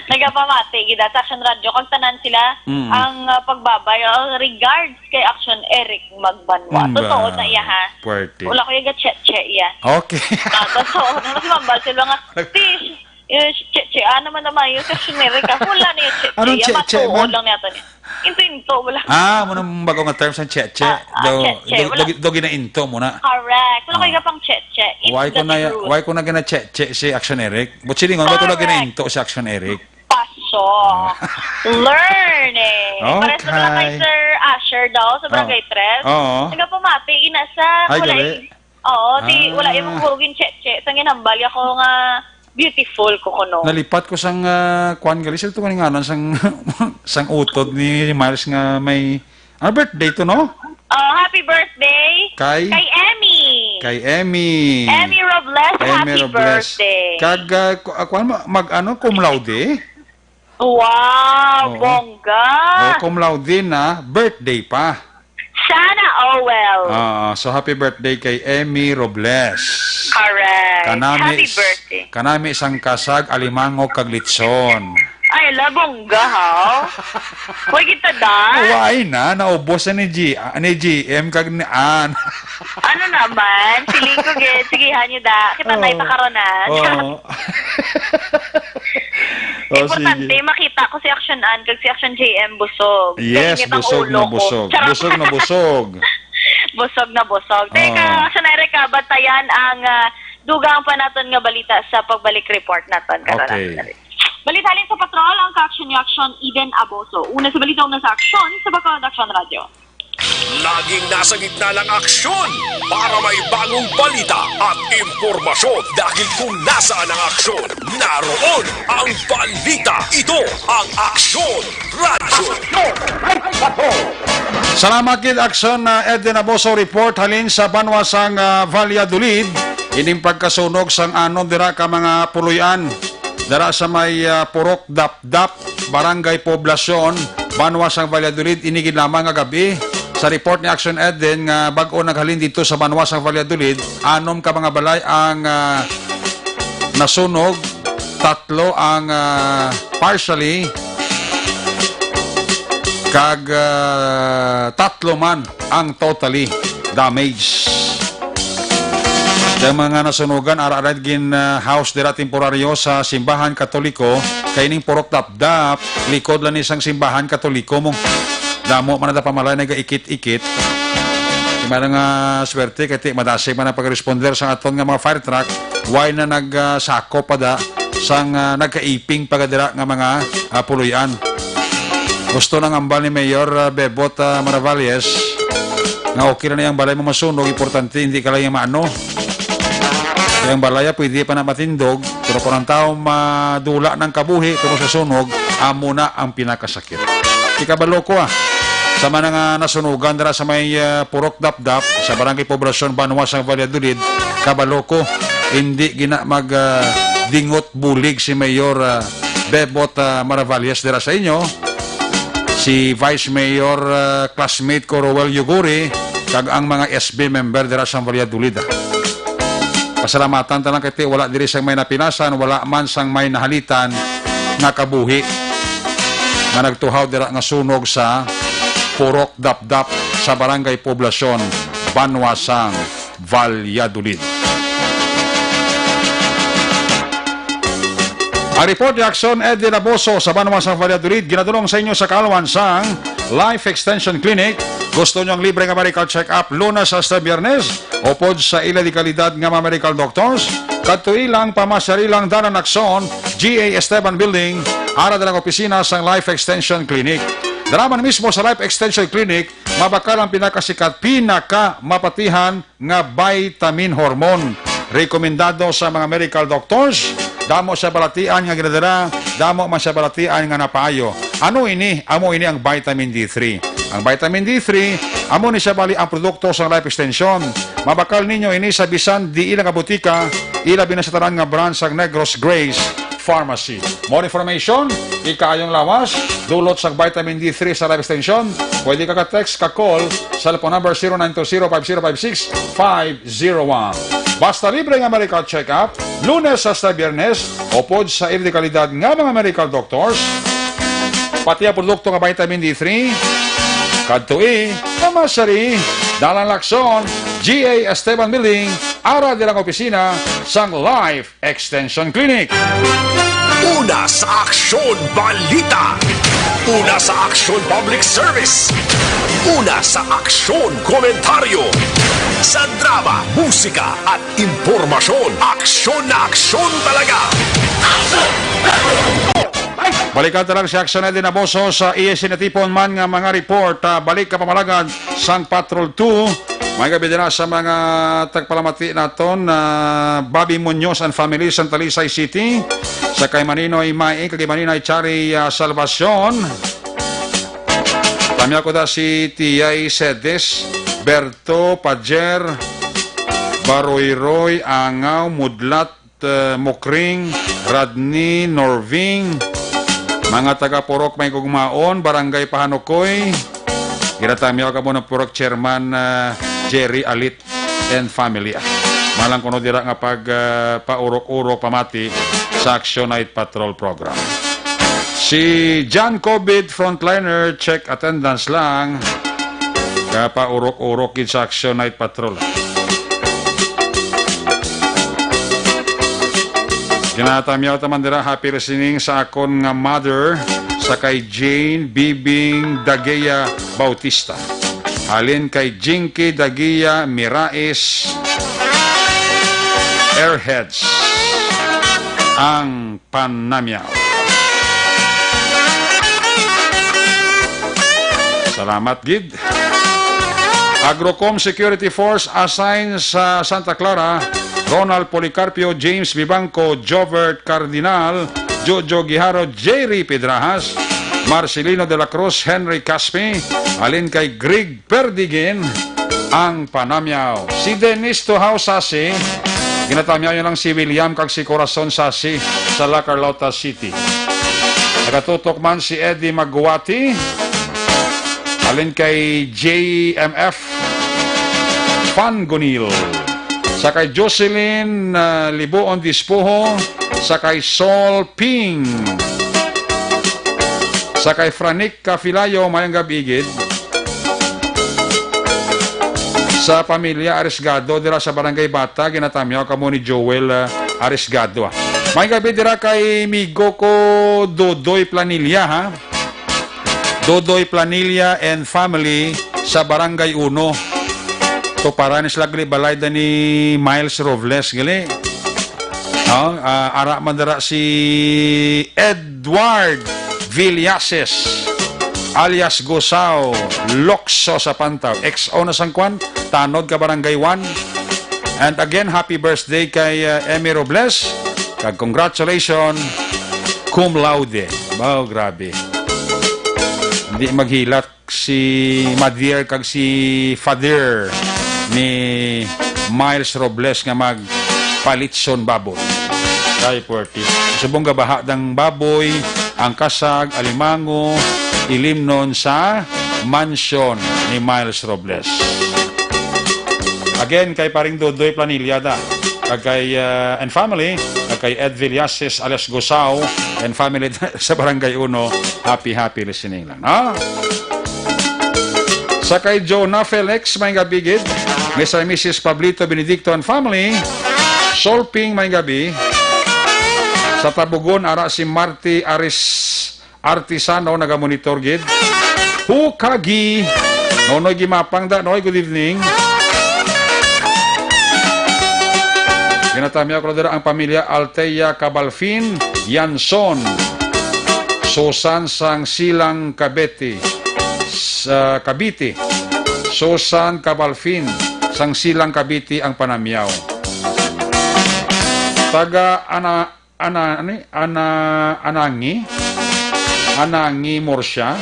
Nagapamati gid sa Action Radyo kag tanan sila Mm. ang, ah, pagbabay, oh, regards kay Action Eric Magbanwa. Mm, Totoo ba? na iya, ha? Puwerte. Wala ko yung ga-cheche iya. Okay. Ah, totoo na mas mambal sila nga, "Ti, eh, cheche, ah, naman naman yung Action Eric, ah." Wala na yung cheche Anong iya, cheche matuod man? lang niya to niya. Into-into, wala. Ah, mo nang bago nga term sa cheche. Ah, ah, Daw, cheche, daw, wala. daw, daw ginainto mo na. Correct. Wala ko Ah. iga pang cheche. It's Why ko the na, truth. why ko na gina-cheche si Action Eric? But silingon, why ko na Correct. ginainto si Action Eric? Paso. Ah. Learn eh. Pares na pala kay Okay. Sir Asher daw sa Barangay Oo. Tres. Oo. Nagapamati, ina sa Ay, kulay. gali. Oo, ti, Ah. wala yung mong kurugin cheche. Sa ginambal ako nga beautiful ko kuno. Nalipat ko sang, ah, kwan gali. Sino to nga ngalan sang, sang utod ni Miles nga may, ah, birthday to, no? Oh, happy birthday Kay? kay Emmy. Kay Emmy. Emmy Robles, Emmy happy Robles. birthday. Kag, ah, ku-, ah, kwan, ma-, mag, ano, cum laude? Wow, Oo. bongga. Oh, cum laude na, birthday pa. Sana all well. Ah, so happy birthday kay Emmy Robles. Correct. Kanami Happy s-, birthday. kanami sang kasag, alimango, kag litson. Ay, ala, bongga, ha? Huwag kita, da? Why na? Naubos na ni G-, ah, ni G M kag ni Ann. Ano naman? Siling ko, gid. Sige, hanyo, da. Kita na Oo. ita karonan. Oo. Oh, Importante, sige. makita ko si Action Ann kag si Action J M busog. Yes, Kaya ngit ang busog ulo na ko. busog. Charot. Busog na busog. Busog na busog. Teka, Oo. Action Erica, batayan ang, ah, dugang pa naton nga balita sa pagbalik report naton. Karon Okay. naton. Balita halin sa patrol, ang ka-action ni Action Eden Aboso. Una sa balita, una sa aksyon sa Bacolod Action Radio. Laging nasa gitna ng aksyon para may bagong balita at impormasyon. Dahil kung nasaan ang aksyon, naroon ang balita. Ito ang Aksyon Radyo. Salamat gid, Aksyon, uh, Eden Aboso. Report halin sa banwa sang, uh, Valladolid. Ining pagkasunog sang anom dira ka mga puloy-an dira sa may, uh, Purok Dapdap, Barangay Poblacion, banwa sang Valladolid. Ini gid lamang nga gab-i. Sa report ni Action Eden nga bag-o naghalin dito sa banwa sang Valladolid, anom ka mga balay ang, uh, nasunog, tatlo ang, ah, partially, kag, ah, tatlo man ang totally damaged. Ang mga nasunugan, ara, ara gin, ah, house dira temporaryo sa simbahan Katoliko, kay ning Purok Dapdap, likod lang ni sang simbahan Katoliko mo. Damo man ang pamalay nagaikit-ikit. Di man nga swerte kay ti madasig man ang pag-responder sa aton nga mga fire truck. Why na nag, ah, sako pa da sang, ah, nagkaiping pa dira nga mga, ah, puloy-an. Gusto nang ambal ni Mayor, ah, Bebot, ah, Maravalles nga okay na iyang balay mo masunog, importante hindi ka lang yung maano. Kaya ang balay, ah, pwede pa na matindog, pero kung ang tao madula ng kabuhi tungkol sa sunog, amo na ang pinakasakit. Di kabalo ko, ah. Sa mga nga nasunugan dira sa may, ah, Purok Dapdap, sa Barangay Poblacion, Banwa sang Valladolid, kabalo ko, hindi gina mag, ah, dingot bulig si Mayor, ah, Bebot, ah, Maravalles dira sa inyo, si Vice Mayor, ah, classmate ko Roel Yuguri, kag ang mga S B member dira sa Valladolid, ah. Pasalamatan ta lang kay ti wala diri sang may napinasan, wala man sang may nahalitan nga kabuhi nga nagtuhaw dira nga sunog sa Purok Dapdap sa Barangay Poblacion, Banwa sang Valladolid. Ang report ni Action Eddie Laboso sa Banwa sang Valladolid, ginadulong sa inyo sa kaalwan sang Life Extension Clinic. Gusto niyo ang libre nga medical check-up Lunes hasta Biyernes? Upod sa ila di kalidad nga mga medical doctors, kadtoi lang, pamasari lang, Dalan Lacson, G A Esteban Building, ara dalang opisina sang Life Extension Clinic. Dara man mismo sa Life Extension Clinic, mabakal ang pinakasikat, pinakamapatihan nga vitamin hormone. Rekomendado sa mga medical doctors, damo sa balatian nga ginadala, damo man sa balatian nga napaayo. Ano ini? Amo ini ang vitamin D three. Ang vitamin D three, amo ni siya bali ang produkto sang Life Extension. Mabakal ninyo ini sa bisan diin nga butika, ilabi na sa tanan nga branch sang Negros Grace Pharmacy. More information, ikaayong lawas, dulot sang vitamin D three sa Life Extension, pwede ka ka-text, ka-call, cellphone number zero nine two zero five zero five six five zero one. Basta libre nga medical check-up, Lunes hasta Biyernes, upod sa ila di kalidad nga mga medical doctors, pati ang produkto nga vitamin D three, kadtoi, pamasari, Dalan Lacson, G A Esteban Building, ara dalang opisina sang Life Extension Clinic. Una sa Aksyon Balita. Una sa Aksyon Public Service. Una sa Aksyon Komentaryo. Sa drama, musika, at impormasyon, aksyon na aksyon talaga. Balikan ta lang si Aksyon Eddie Naboso sa iya sinatipon man nga mga report. Ah, balik ka pamalagad sang Patrol two. May gabi din na sa mga tagpalamati naton na Bobby Munoz and family, Santa Talisay City. Sa kay Maninoy Mai, kay Maninoy Chari, ah, Salvacion. Tamya ko da si Tiyay Sedes, Berto, Pajer, Baroyroy, Angaw, Mudlat, eh, Mokring, Radni, Norving, mga taga Purok May Gugmaon, Barangay Pahanukoy. Ginatamyaw kamo ng Purok Chairman, eh, Jerry Alit and family. Ah, malang kuno dira nga pag, eh, paurok-urok pamati sa Action Night Patrol Program. Si John Covid Frontliner, check attendance lang. Kapaurok-urok gid sa Action Night Patrol. Ginatamyaw ta man dira, happy listening sa akon nga mother, sa kay Jane Bibing Dagea Bautista. Halin kay Jinky Dagea Mirais, Airheads. Ang panamyaw. Salamat gid. Agrocom Security Force assigned sa Santa Clara, Ronald Policarpio, James Vivanco, Jovert Cardinal, Jojo Guijarro, Jerry Pedrajas, Marcelino de la Cruz, Henry Caspi, halin kay Greg Perdigin ang panamyaw. Si Dennis Tuhao Sasi, ginatamyaw niya lang si William kag si Corazon Sasi sa La Carlota City. Nagatutok man si Eddie Maguati, halin kay J M F Fangonil. Sa kay Jocelyn, ah, Libuon Dispuho, sa kay Sol Ping, sa kay Franik Kafilayo, mayang gabi gid. Sa pamilya Arisgado dira sa Barangay Bata, ginatamyaw kamo ni Joel, ah, Arisgado, ah. Mayang gabi dira kay migo ko Dodoy Planilla, ha? Dodoy Planilla and family sa Barangay Uno. Tuparan sila gali balay da ni Miles Robles gali. Oh, ah, ara man dira si Edward Villases alias Gusao, Lokso sa Pantaw. X O na sang kwan, tanod ka Barangay One. And again, happy birthday kay, ah, Emmy Robles. Kag congratulations, cum laude. Wow, grabe. Hindi maghilat si Madier kag si Father ni Miles Robles nga magpalitson baboy. Kay puwerte. Subong gabaha dang baboy, ang kasag, alimango, ilimnon sa mansyon ni Miles Robles. Again, kay Paring Dodoy Planilla da. Kag kay, uh, and family, kag kay Ed Villases alias Gusao and family sa Barangay Uno, happy, happy listening lang, no? Sa kay Jonah Felix, may gabi gid. Mister and Missus Pablito Benedicto and family, Solping, may gabi. Sa Tabugon, ara si Marty Aris Artisano, nagamonitor gid. Hukagi. Nonoy Gimapang da, Noy, good evening. Ginatamyaw ko dira ang pamilya Altea Cabalfin, Yanson, Susan sang Silang Cavite, sa Cavite, Susan Cabalfin sang Silang Cavite ang panamyaw. Taga ana, ana, ani, ana, Anangi, Anangi Murcia,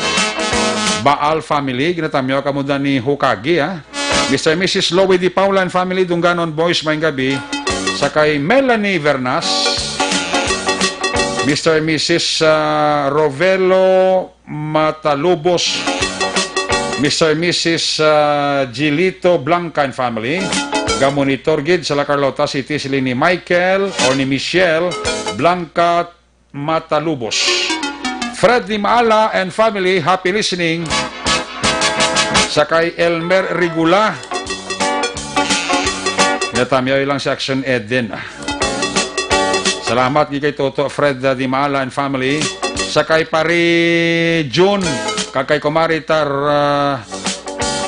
Baal family, ginatamyaw kamo da ni Hukagi, ah. Mister and Missus Louie Di Paula and family, Dunganon Boys, may gabi. Sa kay Melanie Vernas, Mister and Missus, ah, Rovelo Matalubos, Mister and Missus, ah, Gilito Blanca and family. Gamonitor gid sa La Carlota City, sila ni Michael or ni Michelle Blanca Matalubos. Fred Di Maala and family, happy listening. Sa kay Elmer Regula. Natamyaw lang si Action Eden. Salamat gid kay Toto Fred, uh, Di Maala and family. Sa kay Pare Jun, kag kay Kumari Tar, uh,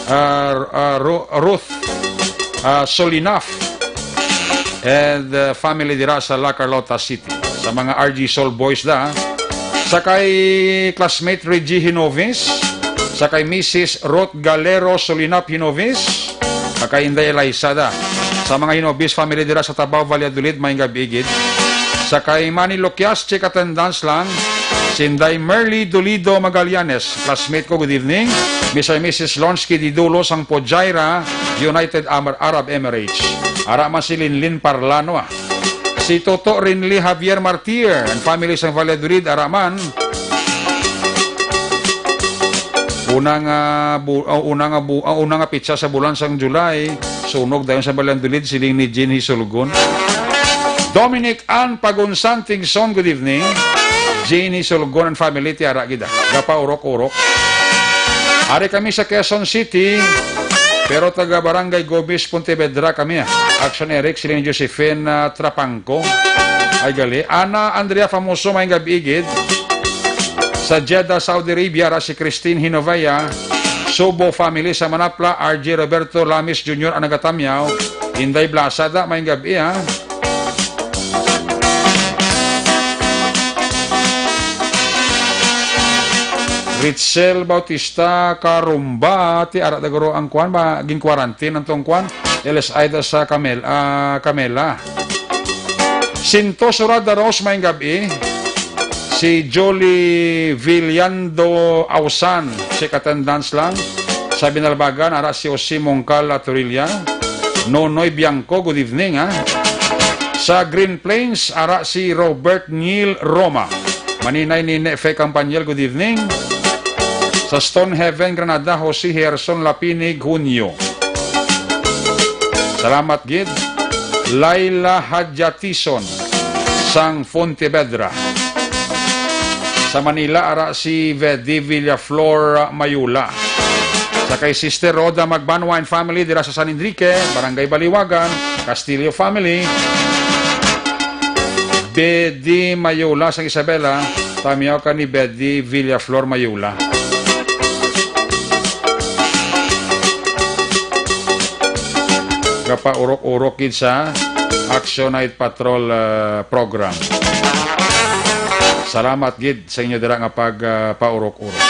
uh, uh, Ru-, Ruth, uh, Solinaf and, uh, family dira sa La Carlota City. Sa mga R G Soul Boys da. Sa kay classmate Reggie Hinovis, sa kay Missus Ruth Galero Solinap Hinovis, sa kay Inday Eliza da. Sa mga Hinovis family dira sa Tabaw, Valladolid, may gabi gid. Sa kay Manny Loquias, check attendance lang. Si Inday Merly Dolido Magallanes, classmate ko, good evening. Mister and Missus Lonsky Didulo sang Fujairah, United Amar-, Arab Emirates. Ara man si Linlin Parlano, ah. Si Toto Rinli Javier Martir and family sang Valladolid, ara man. Una nga bu-, oh, una nga bu-, oh, una nga pitsa sa bulan sang July, sunog dayon sa Valladolid, siling ni Jean Hisulgon. Dominic Ann Pagunsan Tingson, good evening. Jean Hisulgon and family, ti ara gid, ah. Gapaurok-urok. Ari kami sa Quezon City, pero taga Barangay Gomez, Pontevedra kami, ah. Action Eric, siling ni Josephine, ah, Trapangco. Ay, gali. Ana Andrea Famoso, may gabi gid. Sa Jeddah, Saudi Arabia, ra si Christine Hinovea. Subo family sa Manapla, R J Roberto Lamis Junior ang nagatamyaw. Inday Blasada, may gabi, ha. Richel Bautista Carumba, ti ara da guro ang kwan, ba, gin-quarantine ang tong kwan, L S I da sa Camel-, ah, Camela. Sinto Surada Rose, maayong gab-i. Si Jolie Villando Ausan, check attendance lang. Sa Binalbagan, ara si Jose Mongcal Atorilla. Nonoy Bianco, good evening, ha. Sa Green Plains, ara si Robert Neil Roma. Maninay ni Nefe Campaniel, good evening. Sa Stonehaven, Granada, Jose Herson Lapinig Hunyo. Salamat gid. Laila Hadjatison sang Pontevedra. Sa Manila, ara si Vedi Villaflor Mayula. Sa kay Sister Rhoda Magbanwa and family dira sa San Enrique, Barangay Baliwagan, Castillo family. Bedi Mayula sang Isabela, tamiaw ka ni Bedi Villaflor Mayula. Gapaurok-urok gid sa Action Night Patrol, ah, program. Salamat gid sa inyo dira nga pag, ah, paurok-urok.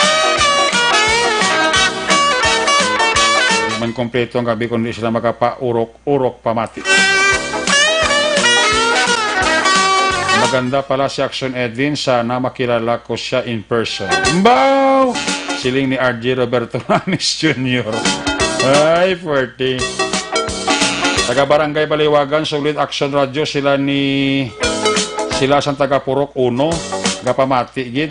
Di man kompleto ang gab-i kung di sila makapaurok-urok pamati. Maganda pala si Action Edwin. Sana makilala ko siya in person. Mbaw! Siling ni R J Roberto Ramis Junior. Ay, forty. Taga Barangay Baliwagan, Solid Action Radio, sila ni, sila sang taga Purok Uno, gapamati gid.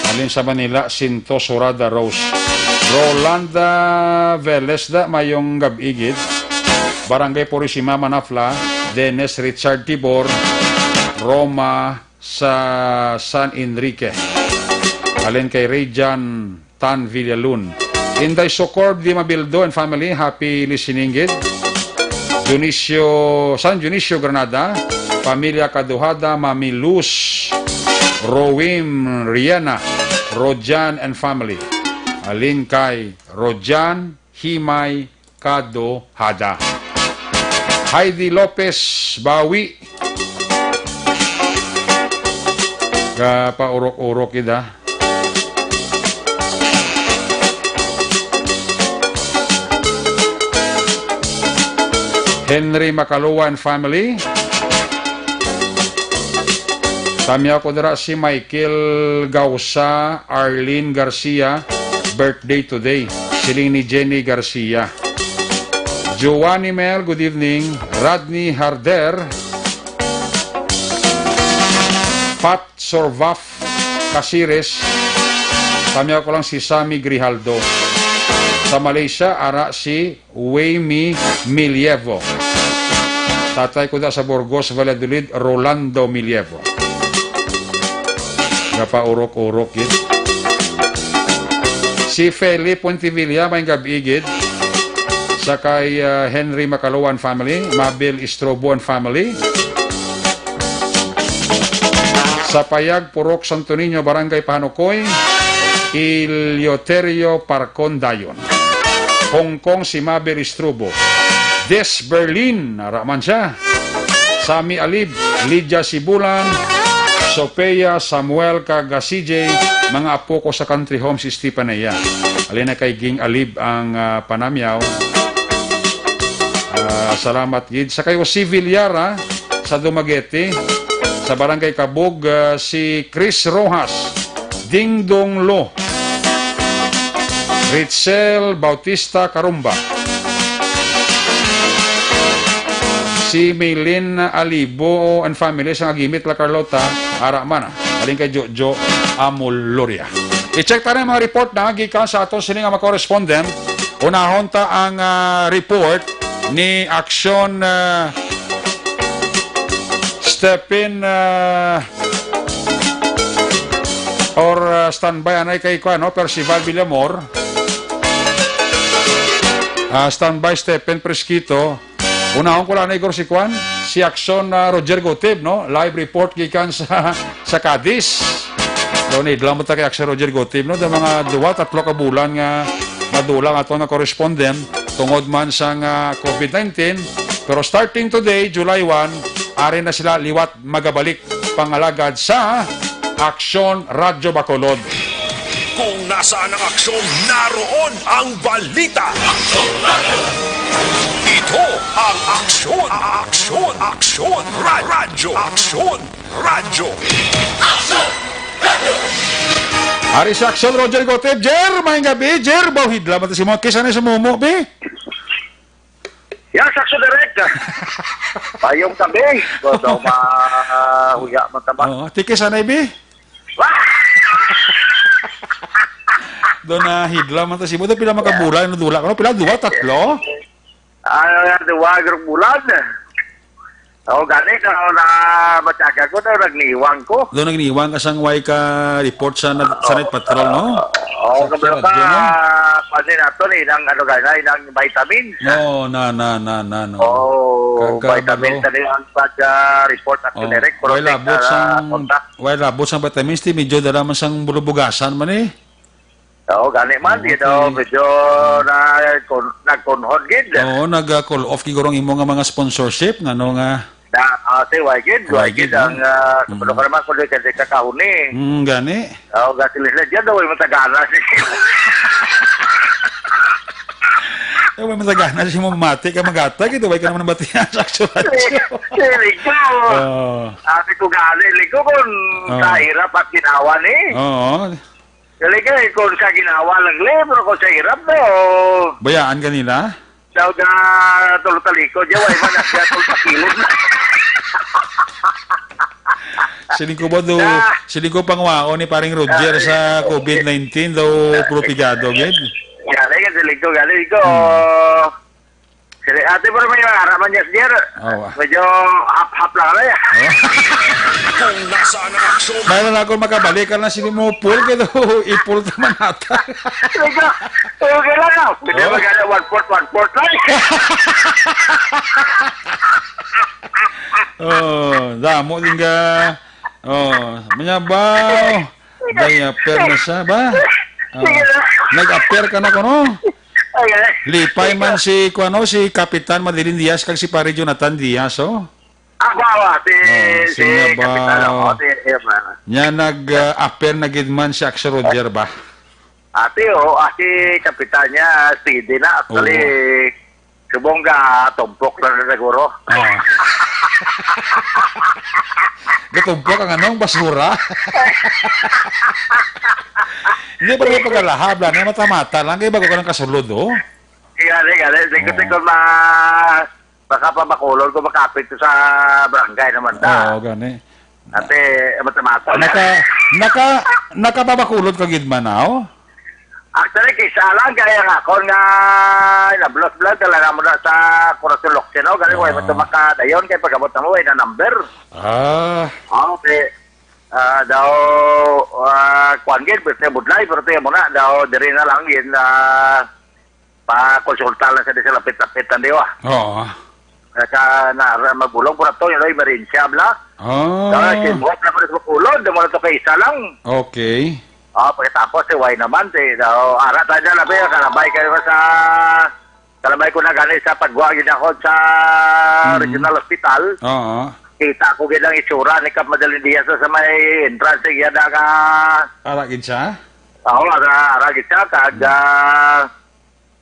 Alin sa Manila, Sinto Surada Rose. Rolanda Velez da, mayong gab-i gid. Barangay Purisima, Manafla, Dennis Richard Tibor, Roma sa San Enrique. Alin kay Rayjan Tan Villalun. Inday Socorb Di Mabildo and family, happy listening gid. Dionisio, San Dionisio, Granada, pamilya Kaduhada, Mami Luz, Roim, Riana, Rojan and family. Alin kay Rojan, Himay, Kaduhada. Heidi Lopez Bawi. Gapaurok-urok gid, ha. Henry Makalua and family. Tamiaw ko dira si Michael Gausa, Arlene Garcia, birthday today. Siling ni Jenny Garcia. Giovanni Mel, good evening. Rodney Harder. Pat Sorvaf Casires. Tamiaw ko lang si Sammy Grijaldo. Sa Malaysia, ara si Waymi Milievo. Tatay ko da sa Burgos, Valladolid, Rolando Milievo. Gapaurok-urok gid. Si Feli Pontivilla, may gab-i gid. Sa kay, ah, Henry Macaloan family, Mabel Istrobo and family. Sa Payag, Purok Santo Niño, Barangay Pahanukoy, Eleuterio Parcon dayon. Hong Kong, si Mabel Istrubo. Des Berlin, ara man siya. Sammy Alib, Lydia Sibulan, Sophia, Samuel, kag, ah, C J, mga apo ko sa country home si Stepania. Alin na kay Ging Alib ang, ah, panamyaw. Ah, salamat gid. Sa kayo si Villara, sa Dumaguete, sa Barangay Kabug, ah, si Chris Rojas, Dingdong Lo, Richel Bautista Carumba, si Maylin Alibo and family sa Agimit, La Carlota, ara man, ah, alin kay Jojo Amoloria. I-check ta na ang mga report na gikan sa aton sini nga mga correspondent. Unahon ta ang, ah, report ni Action, ah, Step in, ah, or, ah, standby, anay kay kuan, no? Percival Villamor. Ah, standby, Stephen Presquito. Unahon ko lang na igor si kuan, si Action, ah, Roger Gutib, no? Live report gikan sa, sa Cadiz. Daw ni idlam ta kay Action Roger Gutib, no? Daw mga duwa, tatlo ka bulan nga madulang ato nga correspondent tungod man sa nga COVID nineteen. Pero starting today, July one, ari na sila liwat magabalik pangalagad sa Aksyon Radyo Bacolod. Kung nasaan ang aksyon, naroon ang balita. Ito ang Aksyon, Aksyon, Aksyon, Ra-, Radyo, Aksyon, Radyo. Ari si Aksyon Roger Gotep. Jer, maayong gabi. Jer, bawhid lang. Mata si mo. Kisa na sa mumo, be? Yes, Aksyon Direct. Mayong gabi. Gusto mahuya man ta ba? Oo, tiki sanay, bi. Doon na hidla man ta si Buda. Pila makabulan na dula ko, no? Pila, duwa, tatlo? Ah, duwa, group bulan. Oh, gani na, na matyaga ko na nagniwang ko. Doon nagniwang ka sang way ka report sa nag-, sa night patrol, no? Oo, Sa kabalo ka, radyo, no? Panin nato ni, nang ano gani, nang vitamins. No, na, na, na, na, no. Oh, Kagabalo. Vitamins na rin ang pag, ah, report at Oh, generic, way protect, labot ah, sang, kontak. Way labot sang vitamins, ti medyo dala man sang bulubugasan man eh. Oo, gani man, Oo, you know, okay. Medyo na, kun-, nagkunhod gid. Oo, nag, ah, call off gid guro ang imo nga mga sponsorship, ngano nga Na, ah, si Wagid, Wagid, Wagid, ang, no? Ah, Mm. Kapag naman ko doon kasi kakahuni. Mm, gani. Oo, gasilis lang dyan, daw, yung matagana. Eh, way matagana si mo mati ka magata, gid, way ka naman nabatian sa Aksyon Radyo. Siling ko. Oo. Sabi ko, gali, liko, kung Oo. Sa hirap at ginawa ni. Oo. Gali ka, eh, kung sa ginawa lang, le, pero kung sa hirap, no. Bayaan ka nila? Daw na tulo taliko, di, way man, na tulo takilid. Siling ko ba do, Na. Siling ko pangwaon ni paring Roger Ah, sa eh. covid nineteen daw propigado gid. Gani ka, siling ko, gani ko. Hmm. Sili, ate, pero may ara man niya, sir. Oh, ah. Medyo hap-hap lang, eh. Oh. Kung nasaan ang aksyon. Mayroon ako makabalik ka na sini mo, Paul, kaya daw, ipul naman ata. Medyo, okay lang, ah. Pwede Oh. magana one-fourth, one-fourth lang. Oh, damo din ka. Oh, manya ba? May affair na siya ba? Oh, Sige na. Nag-affair ka na kuno? Ay, ay. Lipay man si, kuano, si Kapitan Madeline Diaz kag si Pare Jonathan Diaz, oh. Ako, ako, si, Oh, si sino ba? Kapitan, ako, si, si, Nya nag, ah, affair na gid man si Aksyon Roger ba? Ate, oh, ah, si Kapitan niya, steady na. Actually, Oo. Subong ka, tumpok na na siguro. Oh. Gatumpok ang anong basura? Hindi pa rin pagkalahab lang, na mata-mata lang, kaya bago ka ng kasulod, oh. Gani, gani. Sige, Oo. sige, ma-, baka pa makulon kung makapit ko sa barangay naman ta. Oo, gani. Ate, mata-mata. Naka, naka, nakapabakulod ka gid man, aw? Actually, kisa lang kaya nga, kung nga, nablos-blos, dala na mo na sa Corazon Locsin, no? Gani, way mo Oo. to makadayon, kay pag-abot na mo, way na number. Ah. Ah, okay. Ah, daw, ah, kuwan gid, pero tayo budlay, pero tayo muna, daw, diri na lang, yun, ah, pakonsulta lang sa di sa lapit-lapit, di ba? Oo. Sa na, magulong po na to, yun, emerensya, bla. Ah. Daw, simwat na pala sa Bacolod, daw, wala to kay isa lang. Okay. Ah, pagkatapos, eh, why naman, eh, daw, ara tayo na, labi, kalabay kayo sa, kalabay ko na gani sa pagwa, yun ako sa Mm. Regional Hospital. Oo. Kita ko gid ang itsura ni Kap Madaling Diaz sa may entrance, eh, yada ka. Ara gid siya? Oo, ara, ara gid siya, kag, Mm. ah,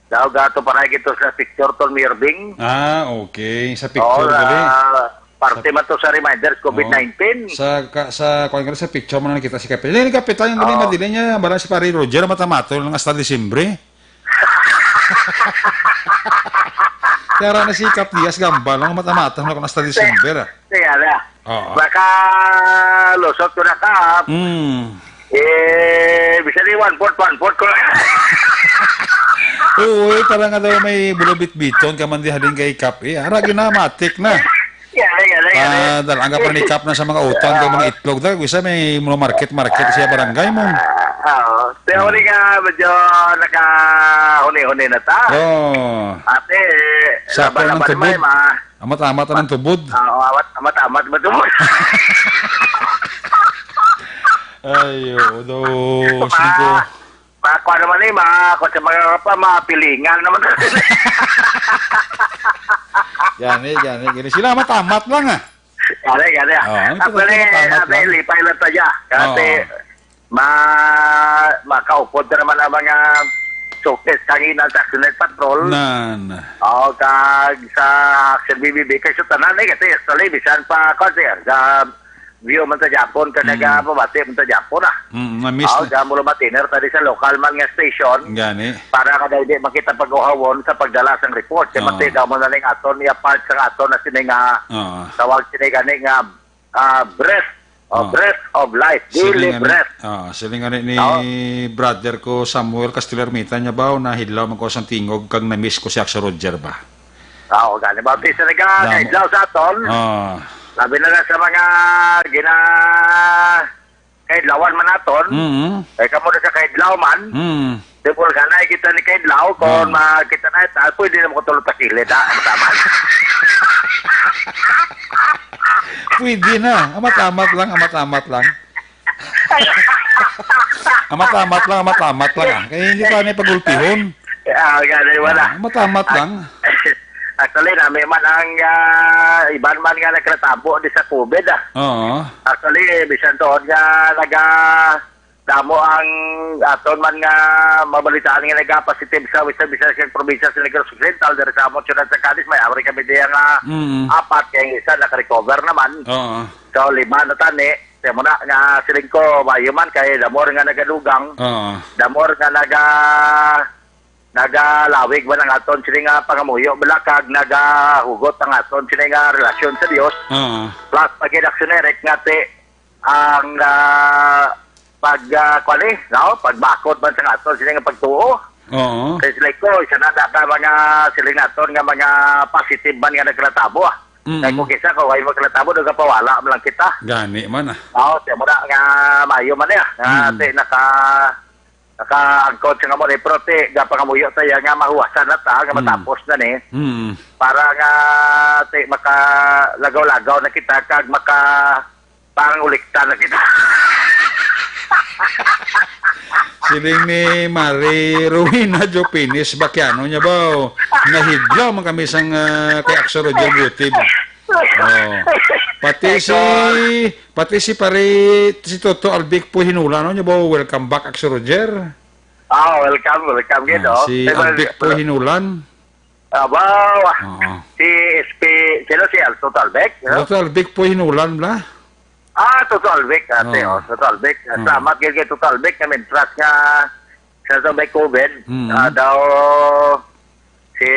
Daw gato pa na gito sa picture, Tol Mirbing. Ah, okay. Sa picture Oo, gali. Ah, parte Sa man to sa reminders, Oo. covid nineteen. Sa ka-, sa, kuwan gali, sa picture man nakita si Kapitan. Hindi, Kapitan, yung gali Oo. madili niya, barang si Pare Roger, mata-mata lang hasta Disyembre. Kaya na si Kap Diaz, gamba lang, mata-mata lang hasta Disyembre, ah. Kaya na. Oo. Baka lusot ko na ka. Mm. Eh, bisa di one-fourth, one-fourth ko lang. Oo, eh, para nga daw may bulubit-biton ka man di halin kay Kap, eh. Ara, ginamatik na. Yan, yan, yan, yan. Ah, dal-, ang ka pa ni Kap na sa mga utang, kay mga Ah. itlog, dal-, bisa may mga market-market siya barangay mo. Ah, oo. Kaya Hmm. uli nga, medyo nakahuni-huni na ta. Oo. Ate, Sakto ng laban-laban tubod. may ma- Amat-amat ang tubod. Ah, oo, amat, amat-amat ba tubod? Ay, oo, do, Ma-, singko. ma-, kuha naman eh, ma-, kuha sa mga pa, mapilingan naman. Yan eh, yan eh. Gini sila, amat-amat lang ah. Gani, gani. Oh, ang Actually, importante, matamat abi, lang. Lipay lang ta dya. Kasi Oo. ma-, makaupod na naman ang mga sukis kanina sa Action Night Patrol. Nan. Oo, kag sa Action B B B. Kay sa tanan, eh, kasi actually, bisan pa, kwan, sir, sa view man sa Japon, kag Mm. nagapabati man sa Japon, ah. Mm, na-miss Oo, na. Sa Mulamatiner, tadi sa local man nga station, Gani. para ka daw di makita pag-uhawon sa pagdala sang report. Kay Oo. mati daw mo na ning aton, i-apart sang aton na sini nga Oo. tawag sini gani nga, ah, breath, oh, Oo. breath of life, Siling daily gani, breath. Oo, siling gani ni Oo. brother ko Samuel Castillo Ermita niya ba, nahidlaw man ko sang tingog kag na-miss ko si Axel Roger ba? Oo, gani ba? Pisa na ka, Damo. kaidlaw sa aton. Oo. Labi na lang sa mga gina-, kaidlawan man naton. Mm. Kay kamo na sa kaidlaw man. Mm. Di po, ganay kita ni kaidlaw, kung Oo. makita na ita, pwede na mo tulog sa kilid, ha? Ang tama. Pwede na. Amat-amat lang, amat-amat lang. Amat-amat lang, amat-amat lang, ah. Kaya hindi pa na pagulpihon. Ah, gani, wala. Ah, amat-amat lang. Actually, nami man ang, ah, iban man nga nagkatabo di sa COVID, ah. Oo. Actually, bisan tuod nga naga-, damo ang aton man nga mabalitaan nga naga-positive sa Western Visayas kag probinsya sa Negros Occidental, diri sa amon siyudad sa Cadiz, may ari kami diya nga Mm. apat, kay ang isa naka-recover naman. Oo. So, lima na tani. Kaya mo na, nga siling ko, maayo man kay the more nga nagadugang, Oo. the more nga naga-, nagalawig man ang aton sini nga pangamuyo, bala, kag nagahugot ang aton sini nga relasyon sa Dios. Oo. Plus, pag-inaksyon, Eric, nga ti ang, ah, pag, ah, kuwan, eh, no? Pagbakod man sa aton sini nga pagtuo. Oo. Kay sila ko, isa na nata mga siling naton nga mga positive man nga nagkatabo, ah. Mm. Kay kung kisa ko, ay magkatabo, nagapawala man lang kita. Gani man, ah. Oo, siya mo na nga maayo man, eh, ah. Nga, Mm. ti, naka-, nakaangkot siya nga mo, eh, pero ti, gapangamuyo tayo nga mahuwasan na ta, nga Mm. matapos na ni. Mm. Para nga, ti, makalagaw-lagaw na kita, kag maka-, pangulikta na kita. Siling ni Mari Rowena Jopinis Baquiano niya ba, oh, nahidlaw man kami sang, ah, kay Axel Roger Gutib. Oh. Pati si, pati si pare, si Toto Albic po Hinulan, no, niya ba, welcome back, Axel Roger. Ah, welcome, welcome, gid, Ah, oh. si Pero, Albic po pero Hinulan. Abaw, Oo. si S P, sino si Al-, Toto Albic, no? Toto Albic po Hinulan, bla? Ah, Toto Albic, ate, Oo. oh, Toto Albic. Oo. Salamat gid kay Toto Albic nga mintras nga sa, sa may COVID, Mm. ah, daw si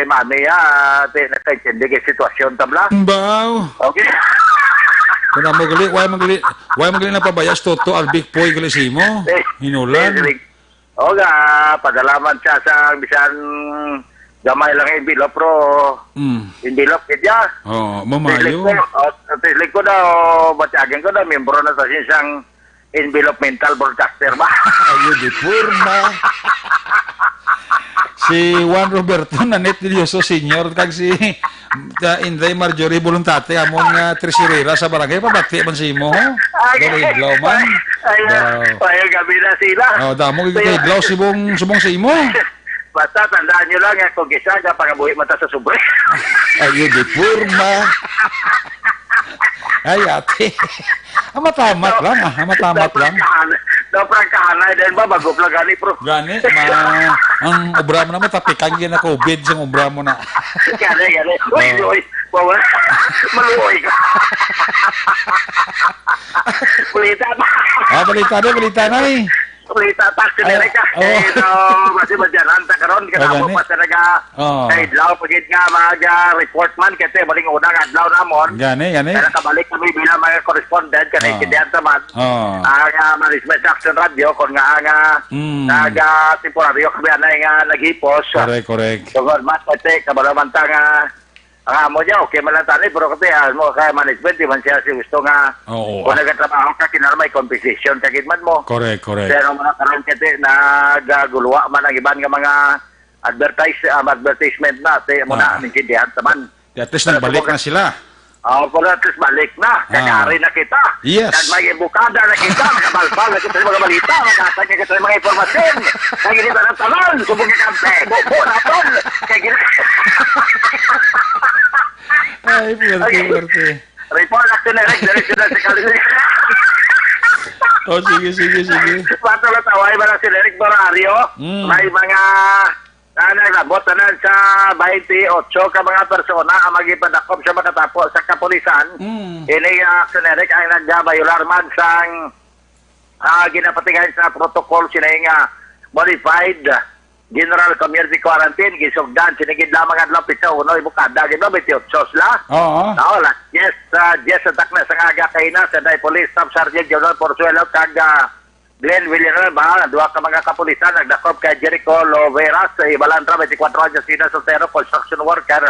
Mami, ah, ate, nakaintindi kay sitwasyon, tabla? Baw. Okay. Kung amo gali, why man gali, why man gali napabaya si Toto Albic po gali simo? Eh, Hinulan. eh, O nga, padala man siya sa bisan gamay lang nga envelope, pero Mm. envelope gid ya. Oo, mamayo. Tislig ko, oh, tislig ko daw, batyagan ko daw, miyembro na sa isang envelope mental broadcaster ba? Ayo, di forma. Si Juan Roberto Nanit Dioso Senior kag si, ah, Inday Marjorie Voluntate, amon nga tresurera sa barangay, pabati man sa imo, ho? Ay, Pero idlaw man. ay, Daw. ay, gabi na sila. Oh, damo gid Kaya idlaw subong, subong sa imo. Basta tandaan nyo lang nga kung kisa nga pangabuhi man ta sa sobre. Ay, yun, di forma. Ay, ate. Amatamat lang, ah. Amatamat lang. Daw prangkahan-, daw prangkahanay din ba? Bago pala gani, bro. Gani, ma-, ang obra mo na, matapikan gid na COVID sang obra mo na. Gani, gani. Uy, Oh. uy, bawa. Maluoy ka. Balita na. Ah, balita na, balita na, eh. Balita ta, Oh, kiniri ka. oh. Eh, so, basi madyanan ta karon, Oh, kanamo gani. pa sa naga-, Oh. sa idlaw, pagid nga, mag, ah, report man, kasi maling unang adlaw namon. Gani, gani. Kaya nakabalik kami bilang mga correspondent, kaya Oh. naintindihan ta man. Oh. Ang, ah, management sa Action Radio, kung nga ang, ah, Mm. nag, ah, temporaryo kami, anay nga naghipos. Correct, correct. Tungod man, kasi, kabalo man ta nga, ang amo niya, okay man lang tani, pero kasi, ah, mo, kaya management, di man siya si gusto nga, Oo, kung ah. nagtrabaho ka, kinahanglan may compensation, kagid man mo. Correct, correct. Pero mga karon kasi, nagaguluwa man ang iban nga mga advertise, ah, advertisement na, te, mo na, Ah. naintindihan ta man. At least Pero nagbalik kung na sila. Oh, pero at least balik na. Ah. Nag-ari na kita. Yes. Nag may bukada na kita. Nakabalbal na kita sa mga balita. Nagkatag na kita sa mga impormasyon. Nag-inita ng tanan. Subong ka kampe. Bubo naton. Kaya gina- Ay, puwerte, Okay. puwerte. Report na Direk, diretso na sa Kalingap. Oh, sige, sige, sige. Bato na taway ba na si Derek Borario? Mm. May mga, ah, naglabot na sa twenty-eight ka mga persona ang magipadakop sa makatapo sa kapulisan. Mm. Ini, ah, si Derek ang nagbayolar man sang, ah, ginapatigayon sa protocol sini nga modified general community quarantine, gisugdan sini gid lamang adlaw, pitsa uno, ibukada gid ba, twenty-eight sila. Oo. Now, alas diyes, ah, diyes sa takna sang aga kaina, Sanday Police Staff Sergeant Jonel Porzuelo kag, ah, Glenn Villanueva, duha ka mga kapulisan nagdakop kay Jericho Loveras, sa Ibalandra, twenty-four anyos ina, soltero, construction worker,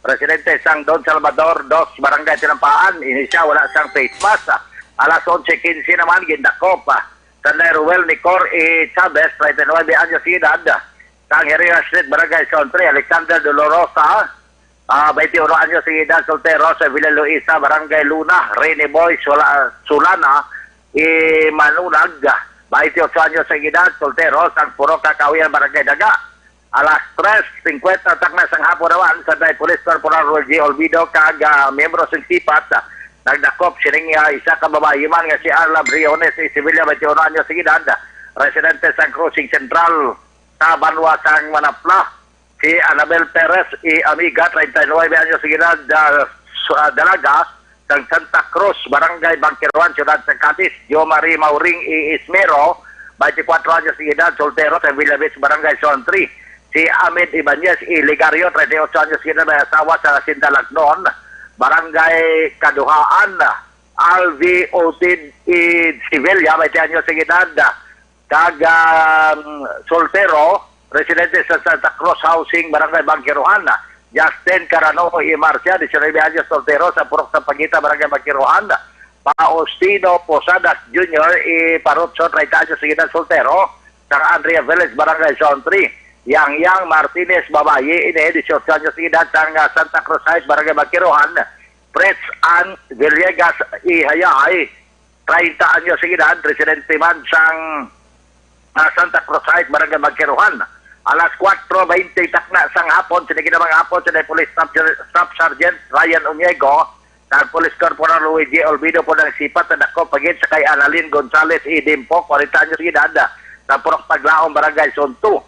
residente sang Don Salvador Dos, Barangay Tinampaan. Ini siya wala sang face mask. Alas onse quince naman, gindakop, ah, Sanday Ruel Nicor E. Chavez, treinta y nueve anyos de edad, sang Herrera Street, Barangay Zone three, Alexander Dolorosa, ah, twenty-one anyos de edad, soltero, sa Villa Luisa, Barangay Luna, Rene Boy, Sula-, Sulana, E. Manunag, twenty-eight anyos de edad, soltero, sang Purok Kakawian, Barangay Daga. Alas tres cincuenta takna sang hapon naman, Sanday Police Corporal Roger Olvido kag, ah, miyembro sing sipat, ah, nagdakop sining, ah, isa ka babayi man nga si Arla Briones, si Sevilla, twenty-one anyos de edad, residente sa Crossing Central sa banwa sang Manapla. Si Anabel Perez y Amiga, treinta y nueve anyos de edad, ah, su-, ah, dalaga, sang Santa Cruz, Barangay Bangkiruan, Siyudad sa Cadiz. Jo Marie Mauring E. Ismero, twenty-four anyos de edad, soltero, sa Villa Beach, Barangay Zone three. Si Ahmed Ibanez E. Ligario, treinta y ocho anyos de edad, may asawa sa Hacienda Lagnon, Barangay Kaduhaan. Alvi Otid E. Sevilla, twenty anyos de edad, kag, um, soltero, residente sa Santa Cruz Housing, Barangay Bangkiruhan. Justin Carano E. Marcia, diecinuebe anyos, soltero, sa Purok sa Pagita, Barangay Bangkiruhan. Faustino Posadas Junior E. Parotso, treinta anyos de edad, soltero, sa Andrea Village, Barangay Zone three. Yang Yang Martinez, babayi, ini, dieciocho anyos de edad, sa Santa Cruz Heights, Barangay Bangkiruhan. Fritz Ann Villegas Ihayay, treinta anyos de edad, residente man sang, ah, Santa Cruz Heights, Barangay Magkiruhan. Alas kuwatro bente takna sang hapon, sini gid ang mga hapon, si Police Staff, Staff Sergeant Ryan Umiego, kag Police Corporal Luigi Olvido po nagsipat sa dako pagid sa kay Annalyn Gonzales Idimpo, kwarenta anyos de edad, sa Purok Paglaom, Barangay Zone two.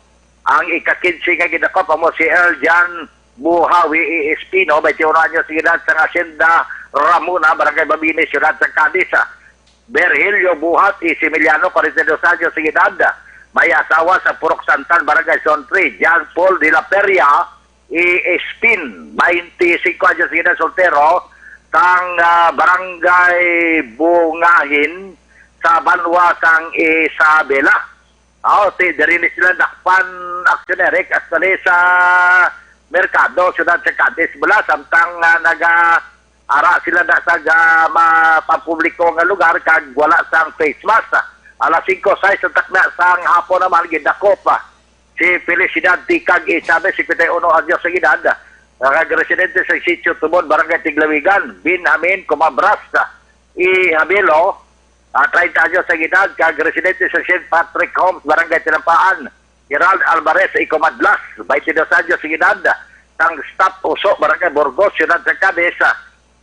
Ang ika-quince nga gidakop amo si Eljan Buhawi E. Espino, twenty-one anyos de edad, sa Hacienda Ramona, Barangay Babini, Siyudad sa Cadiz. Virgilio Buhat Isimiliano, kwarenta y dos anyos de edad, may asawa sa Purok Santan, Barangay Zone three. John Paul de la Peria E. Espin, twenty-five anyos de edad, soltero, sang, ah, Barangay Bungahin, sa banwa sang Isabela. Aw, ti, diri ni sila dakpan, Aksyon Eric, actually sa merkado, siyudad sa Cadiz, bala, samtang, ah, naga-ara sila na sa ga-, ma-, pampubliko nga lugar, kag wala sang face mask. Alas singko sais ang takna sang hapon naman, gindakop, ah, si Felicidad Tikag Isabel, cincuenta y uno anyos de edad, nga residente sa Sitio Tubod, Barangay Tiglawigan, Benjamin Kumabras, Ihabelo, ah, treinta anyos ang edad, kag residente sa Saint Patrick Homes, Barangay Tinampaan. Gerald Alvarez Icomadlas, twenty-dos anyos ang edad, sang Stop Uso, Barangay Burgos, Siyudad sa Cadiz.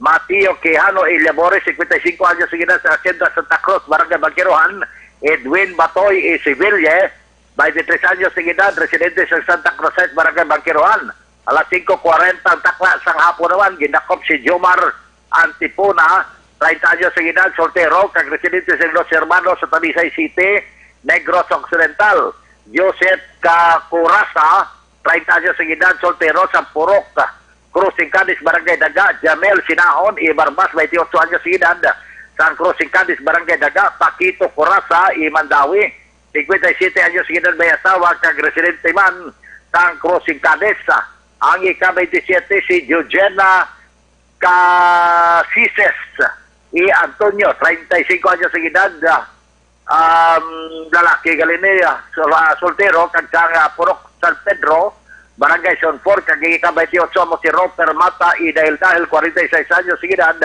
Mateo Quijano Ilyabores, cincuenta y cinco anyos ang edad, sa Hacienda Santa Cruz, Barangay Bangkiruhan. Edwin Batoy Isiville, twenty-tres anyos ang edad, residente sa Santa Cruz Heights, Barangay Bangkiruhan. Alas singko kwarenta ang takna sang hapon naman, gindakop si Jomar Antipona, treinta anyos ang edad, soltero, kag residente sa Los Hermanos sa Talisay City, Negros Occidental. Joseph Kakurasa, treinta anyos ang edad, soltero, sa Purok Crossing Cadiz, Barangay Daga. Jamel Sinahon, Ibarbas, twenty-ocho anyos ang edad, sang Crossing Cadiz, Barangay Daga. Paquito Kurasa, Imandawi, cincuenta y siete anyos ang edad, may asawa, kag residente man sang Crossing Cadiz. Ang ika-twenty-seven, si Jojena Casises E. Antonio, treinta y cinco anyos ang edad, ah, um, lalaki gali ni, ah, sol-, ah, soltero, kag sang, ah, Purok San Pedro, Barangay Zone four, kag ika-twenty-eight mo si Roper Mata Idahil-dahil, kwarenta y seis anyos ang edad,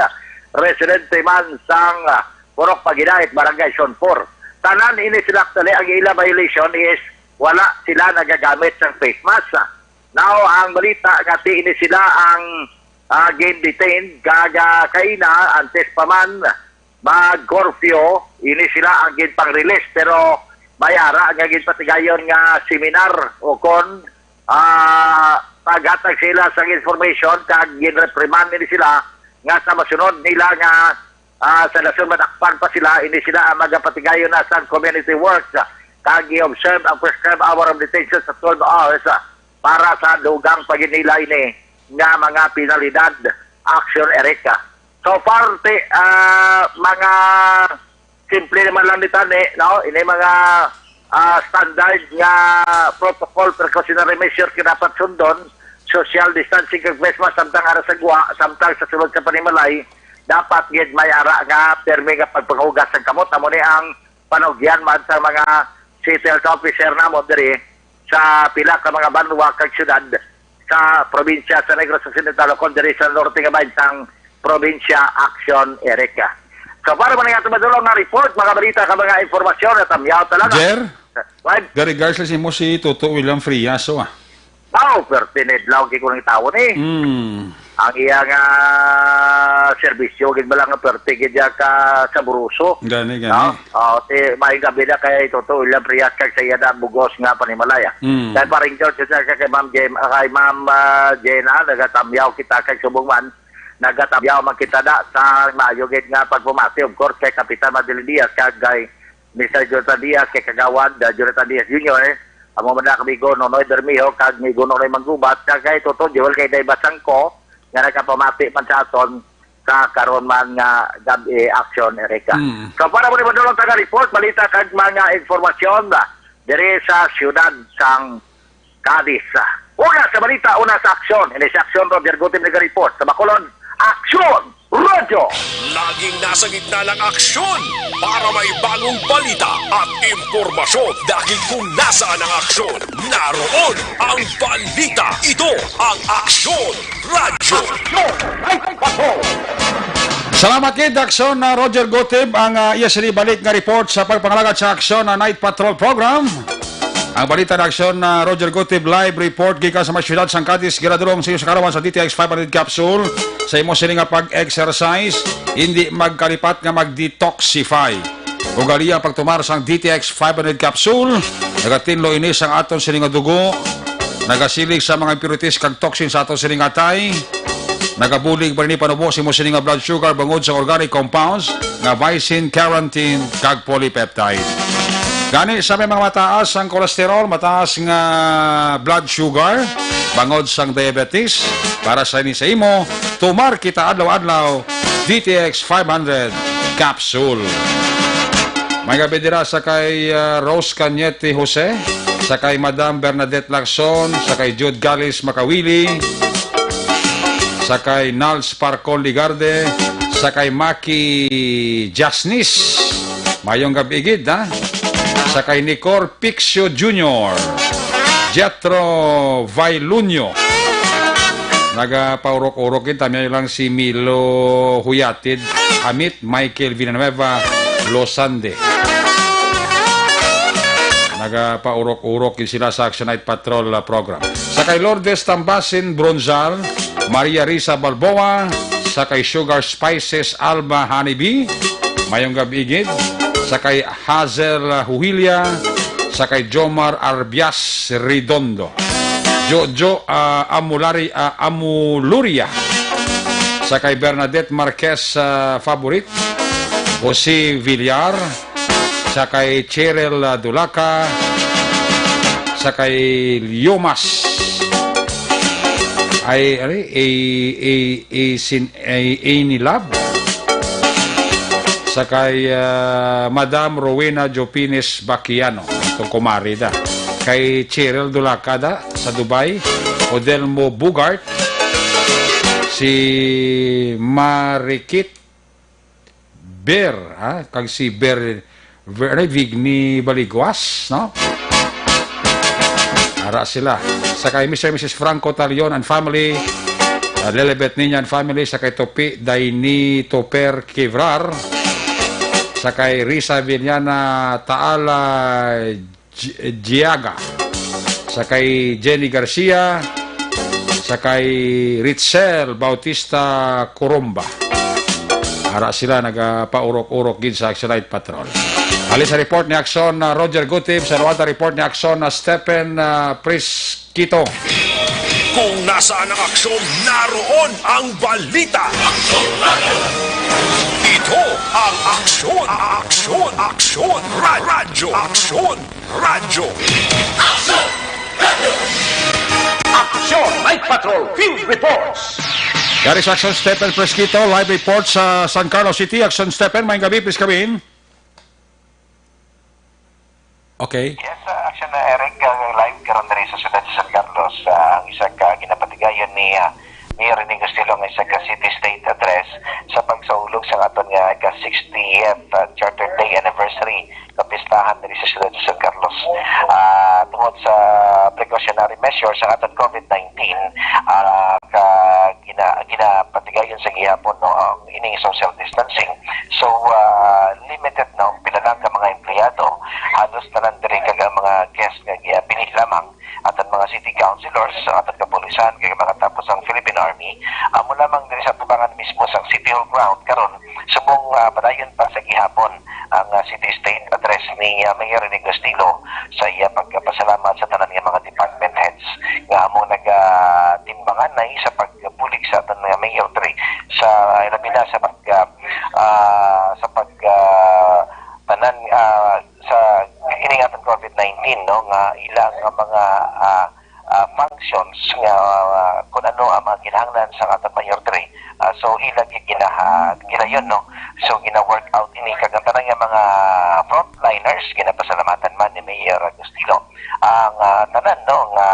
residente man sang, ah, Purok Pagidait, Barangay Zone four. Tanan ini sila, actually, ang ila violation is wala sila nagagamit sang face mask. Now, ang balita nga ti ini sila ang ah, gin-detained kag, ah, kaina antes pa man mag-curfew, ini sila ang ginpang-release, pero may ara nga ginpatigayon nga seminar o kon, ah, paghatag sila sa information kag ginreprimand ini sila nga sa masunod nila nga, ah, sa dason madakpan pa sila, ini sila ang magapatigayon na sa community works, ah, kag i-observe ang prescribed hour of detention sa twelve hours, ah, para sa dugang pa gid nila ini nga mga penalidad, Action Erica. So far, ti-, ah, mga simple naman lang ni tani, no? Ini mga, ah, standard nga protocol, precautionary measure nga dapat sundon, social distancing kag face mask samtang ara sa gwa, samtang sa sulod sa panimalay, dapat gid may ara nga pirmi nga pagpanghugas sang kamot. Amo ni ang panugyan man sa mga city health officer namo diri sa pila ka mga banwa kag syudad sa probinsya sa Negros Occidental, o kon diri sa norte nga bahin sang probinsya, Action Erica. So, para man nga madulong nga report, mga balita, ka mga impormasyon, at amyaw talaga. Jer? Right? Gary Garcia, si mo si Toto William Frias, oh, ah. Oh, pertinid lang, kay kunang tao ni. Hmm. Ang iya nga serbisyo, gid ba lang nga perte, gid ya ka saburuso. Gani, gani. No? Oh, ti, maayong gabi na kay Toto William Frias kag sa iya na bugos nga panimalaya. Hmm. Kay Paring George, sa kay Ma'am Jem-, ah, kay Ma'am, ah, Jenna, nagatamyaw kita kay subong man. Nagatamyaw man kita na sa maayo gid nga pagpamati, of course, kay Kapitan Madeline Diaz kag kay Mister Jonathan Diaz, kay Kagawad, ah, Jonathan Diaz Junior, amo man na kami Migo Nonoy Bermejo kag Migo Nonoy Manggubat, kag kay Toto Joel kay Day Basangko, nga nagapamati man sa aton sa karon man nga gab-i, Action Erica. Mm. So, para mo ni madulong taga report, balita kag mga informasyon, ah, diri sa siyudad sang Cadiz. Una sa balita, una sa aksyon. Ini si Aksyon Roger Gutim nag-report. Sa Bacolod, Aksyon Radyo! Laging nasa gitna ng aksyon para may bagong balita at impormasyon. Dahil kung nasaan ang aksyon, naroon ang balita. Ito ang Aksyon Radyo. Salamat kay Daxon na Roger Gotib ang, ah, iya sini balik nga report sa pagpangalagad sa aksyon na Night Patrol Program. Ang balita na aksyon na Roger Gotib live report gikan sa mga siyudad sang Cadiz, ginadulong sa iyo sa karawan sa D T X five hundred capsule. Sa imo sini nga pag-exercise, hindi magkalipat nga mag-detoxify. Ug ang iyang pagtumar sang D T X five hundred capsule, nagatinlo ini sang aton sini nga dugo, nagasilig sa mga impurities kag toxin sa aton sini nga atay, nagabulig pa ini panubo sa imo sini nga blood sugar bangod sa organic compounds nga vicin, carotene, kag polypeptide. Gani, sa may mga mataas ang cholesterol, mataas nga blood sugar, bangod sang diabetes, para sa ini sa imo, tumar kita adlaw-adlaw, D T X five hundred capsule. May gabi dira sa kay, ah, Rose Cañete Jose, sa kay Madam Bernadette Lacson, sa kay Jude Galis Makawili, sa kay Nals Parcon Ligarde, sa kay Maki Jasnis. Mayong gabi gid, ha? Sa kay Nicor Pixio Junior, Jethro Vailunyo. Nagapaurok-urok gid, tamya lang si Milo Huyatid, Amit, Michael Villanueva, Losande. Nagapaurok-urok gid sila sa Action Night Patrol, ah, program. Sa kay Lourdes Tambasin Bronzal, Maria Risa Balboa, sa kay Sugar Spices Alma Honeybee, mayong gabi gid, sa kay Hazel Huhilia, sa kay Jomar Arbias Redondo, Jojo, ah, Amulari-, ah, Amuluria, sa kay Bernadette Marquez, ah, Favorit, Jose Villar, sa kay Cheryl, ah, Dulaca, sa kay Liomas, ay, ano, ay, ay, ay, sin-, ay, ay ni Lab, sa kay, ah, Madam Rowena Jopines Baquiano, itong kumari da. Kay Cheryl Dulaca da sa Dubai, Odelmo Bugart, si Marikit Ber, ha? Kag si Ber, Ber, ano, Vigny Baliguas, no? Ara sila. Sa kay Mister and Missus Franco Talion and family, uh, Lilibet Niña and family, sa kay Topi Daini Toper Kivrar, sa kay Risa Villana Taala Gi-, Giaga, sa kay Jenny Garcia, sa kay Richel Bautista Curumba. Ara sila nagapaurok-urok gid sa Action Night Patrol. Halin sa report ni Action, ah, Roger Gutib, sa Rwanda report ni Action na Stephen, ah, Prisquito. Kung nasaan ang aksyon, naroon ang balita. Ito ang Aksyon, Aksyon, Aksyon, Ra- Radyo, Aksyon, Radyo. Action Night Patrol Field Reports. Yari sa Action Stephen Fresquito, live report sa San Carlos City. Action Stephen, may gabi, please come in. Okay. Yes, uh, Action na Eric, uh, live karon diri sa siyudad sa San Carlos. Uh, ang isa ka ginapatigayon ni uh, Mayor Rene Gustilo nga isa ka City State Address sa pagsaulog sa aton nga ka sixtieth uh, Charter Day anniversary kapistahan diri sa siyudad sa San Carlos. Ah, tungod sa precautionary measures sa aton COVID nineteen, ah, ka gina, ginapatigayon sa gihapon, no, ang ining social distancing. So, ah, limited, no, pila lang ka mga empleyado, halos tanan diri kag ang mga guest nga giyapili lamang aton mga city councilors, sa aton kapulisan, kag makatapos ang Philippine Army, amo lamang diri sa tubangan mismo sa City Hall ground karon, subong, ah, padayon pa sa gihapon ang, ah, City State Address ni, ah, Mayor Rene Gustilo sa iya pagpasalamat sa tanan nga mga department heads nga amo nagatimbangan na sa pagbulig sa aton nga mayor diri sa, labi na sa pag, ah, ah, sa pag, ah, tanan, ah, sa ining aton COVID nineteen, no, nga ilang nga mga, ah, ah, functions nga, ah, kung ano ang mga kinahanglan sa aton mayor diri. Ah, so, ila gyud ginaha-, gilayon, no? So, gina-work out ini kag ang tanan nga mga frontliners, ginapasalamatan man ni Mayor Agustino ang, ah, tanan, no, nga,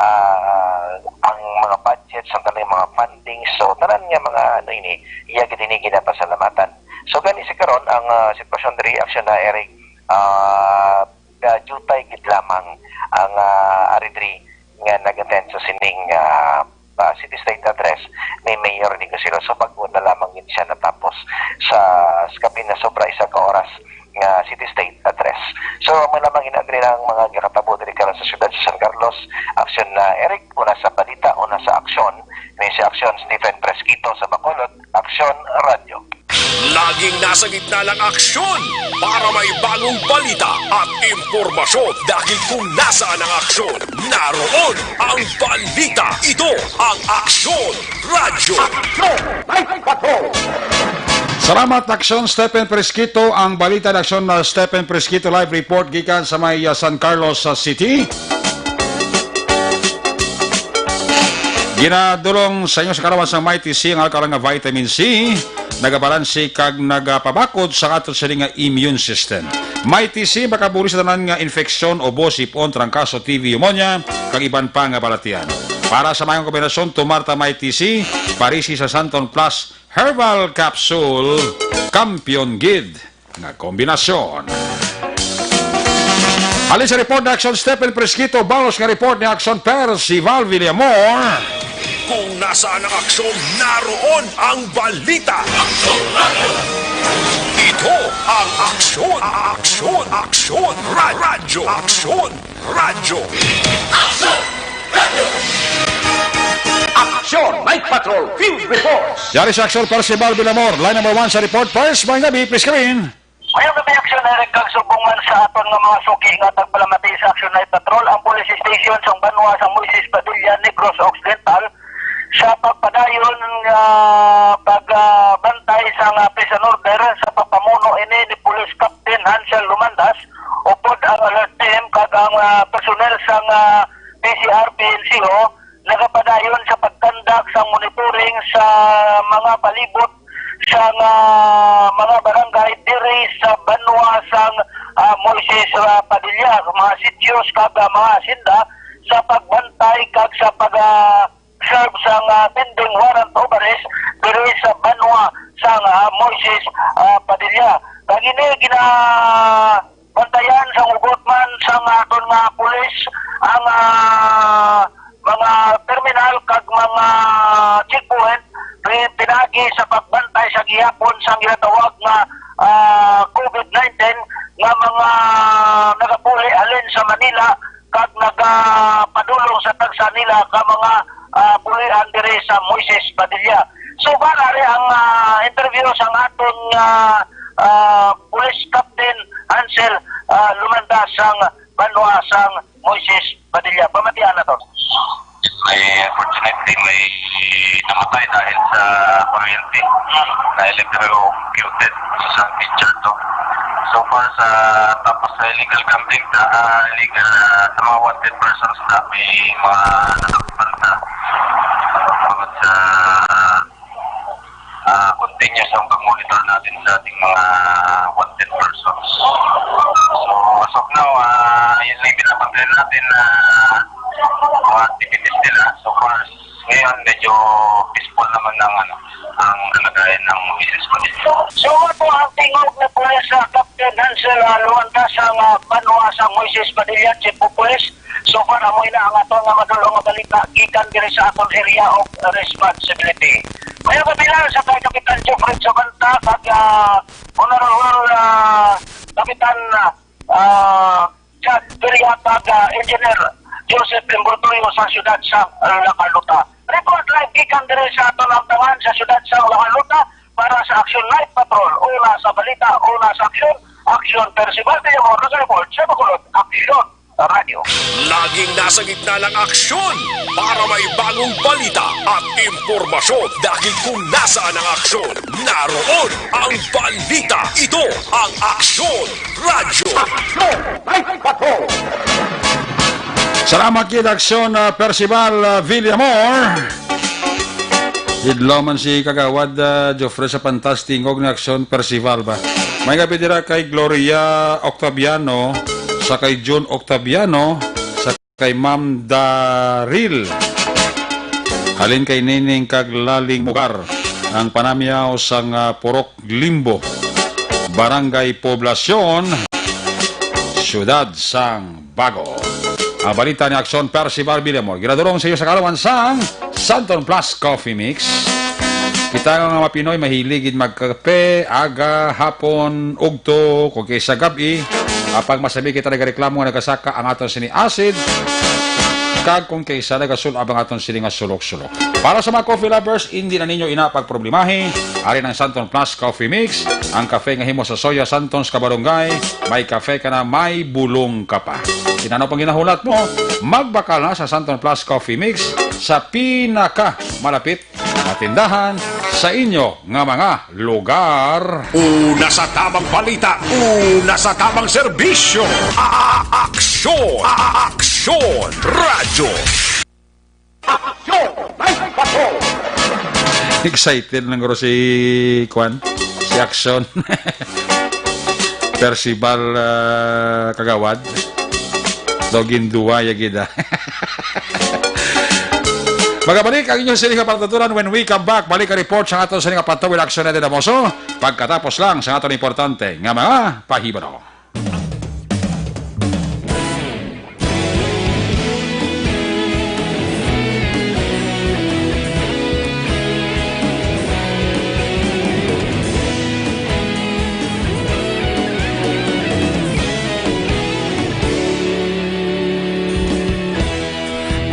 ah, ang mga budgets, ang tanan nga mga funding. So, tanan nga mga, ano ini, iya gid ini ginapasalamatan. So, gani sa karon ang, ah, sitwasyon diri, Action na Eric, ah, ah, jutay gid lamang ang, ah, ari diri nga nag-attend sa sining, ah, ah, City State Address ni Mayor Rene Gustilo. So, bag-o na lamang gid siya natapos sa, sa kapin na sobra isa ka oras nga City State Address. So, amo lamang gid ang mga ginakatabo diri karon sa siyudad sa San Carlos. Action na Eric, una sa balita, una sa aksyon. Ni si Aksyon Stephen Fresquito sa Bacolod, Aksyon Radyo. Laging nasa gitna ng aksyon para may bagong balita at impormasyon, dahil kung nasaan ang aksyon, naroon ang balita. Ito ang Aksyon Radyo. Action Night Patrol! Salamat, Aksyon Stephen Fresquito. Ang balita ng Aksyon na Stephen Fresquito, live report gikan sa may, uh, San Carlos, uh, City. Ginadulong sa inyo sa kalawan sang Mighty C, ang alkaline nga vitamin C, nagabalansi kag nagapabakod sa aton sini nga immune system. Mighty C makabulig sa tanan nga infeksyon, ubo, sipon, trangkaso, T B, pneumonia, kag iban pa nga balatian. Para sa maayong kombinasyon, tumar ta Mighty C, parisi sa Santon Plus Herbal Capsule, kampiyon gid nga kombinasyon. Halin sa report ni Action Stephen Fresquito, balos nga report ni Action Percival Villamor. Kung nasaan ang aksyon, naroon ang balita. Ito ang Aksyon, Aksyon, Aksyon, Ra- Radyo, Aksyon, Radyo. Action Night Patrol Field Reports. Yari sa Aksyon Percival Villamor, line number one sa report. First, may gabi, please come in. Mayong gabi, Aksyon Eric, kag subong man sa aton nga mga suki nga tagpalamati sa Action Night Patrol, ang police station sang banwa sang Moises Padilla, Negros Occidental, sa pagpadayon nga pagbantay sa nga peace and order sa pagpamuno ini ni Police Captain Hansel Lumandas, upod ang alert team kag ang, ah, personnel sang, ah, P C R P N C O nagapadayon sa pagkandak sang monitoring sa mga palibot sang, ah, mga barangay diri sa banwa sang, ah, Moises, ah, Padilla, mga sitios kag, ah, mga hacienda sa pagbantay kag sa pag, ah, serve sang, ah, pending warrant of arrest diri sa banwa sang, ah, Moises, ah, Padilla. Kag ini gina- bantayan sang hugot man sang aton nga pulis ang, ah, mga terminal kag mga checkpoint ri-, pinaagi sa pagbantay sa gihapon sang ginatawag nga, ah, COVID nineteen nga mga nagapuli halin sa Manila kag nagapadulong sa tagsa nila ka mga ah, pulian diri sa Moises Padilla. So, para ari ang, ah, interview sang aton, ah, ah, Police Captain Hansel, ah, Lumanda sang banwa sang Moises Padilla. Pamatian naton. May, unfortunately, may namatay dahil sa kuryente na electrocuted sa teacher to. So far, sa, tapos sa illegal gambling, sa, ah, illegal, ah, sa mga wanted persons na may mga nasakpan sa, bukod sa, ah, continuous ang pag-monitor natin sa ating mga wanted persons. So, as of now, ah, yung level na pagkain natin na mga activities nila. So far, ngayon, medyo peaceful naman ang, ano, ang kalagayan ng Moises Padilla. So, ato ang tingog ni Police, ah, Captain Hansel, ah, Luanda sa, ah, banwa sa Moises Padilla, Chief of Police. So far, amo na ang ato nga madulong nga balita gikan diri sa aton area of responsibility. May kabilang sa kay Kapitan Jeffrey Sabanta kag, ah, Honorable, ah, Kapitan, ah, ah, Chad Peria kag, ah, Engineer Joseph Embortoyo sa siyudad sa, ah, La Carlota. Report live gikan diri sa aton amtangan sa siyudad sa La Carlota para sa Action Night Patrol. Una sa balita, una sa aksyon, Aksyon Percival Villamor, nag-report sa Bacolod, Aksyon Radyo. Laging nasa gitna ng aksyon para may bagong balita at impormasyon. Dahil kung nasaan ang aksyon, naroon ang balita. Ito ang Aksyon Radyo. Salamat gid, Aksyon, ah, Percival, ah, Villamor. Idlaw man si Kagawad, ah, Geoffrey sa pantas tingog ni Aksyon Percival ba. May gabi dira kay Gloria Octaviano, sa kay June Octaviano, sa kay Ma'am Daril. Halin kay Nining kag Laling Mugar, ang panamyaw sang, ah, Purok Limbo, Barangay Poblacion, Siyudad sang Bago. Ang balita ni Aksyon Percival Villamor, ginadurong sa iyo sa kaalaman sang Santon Plus Coffee Mix. Kita nga mga Pinoy mahilig gid magkape, aga, hapon, ugto, kung kay sa gab-i. Apang masabi kita nagareklamo nga nagasaka ang aton sini acid, kag kung kay sa nagasul-ab ang aton sini nga sulok-sulok. Para sa mga coffee lovers, hindi na ninyo ina pagproblemahi. Ari ang Santon Plus Coffee Mix, ang kafe nga himo sa soya, Santons, Kabarangay. May kafe ka na, may bulong ka pa. Kinano pang ginahulat mo, magbakal na sa Santon Plus Coffee Mix sa pinaka malapit na tindahan sa inyo nga mga lugar. Una sa tamang balita, una sa tamang serbisyo. A-, a-, aksyon, a-, a-, aksyon, radyo. Aksyon! May bato! Excited lang guro si Kwan, si Aksyon. Percival, ah, Kagawad. Daw ginduwa ya gid, ah. Magabalik ang inyong siling nga patuturan when we come back. Balik ang report sa aton siling nga patuloy aksyon natin, Amoso. Pagkatapos lang sa aton importante nga mga pahibalo.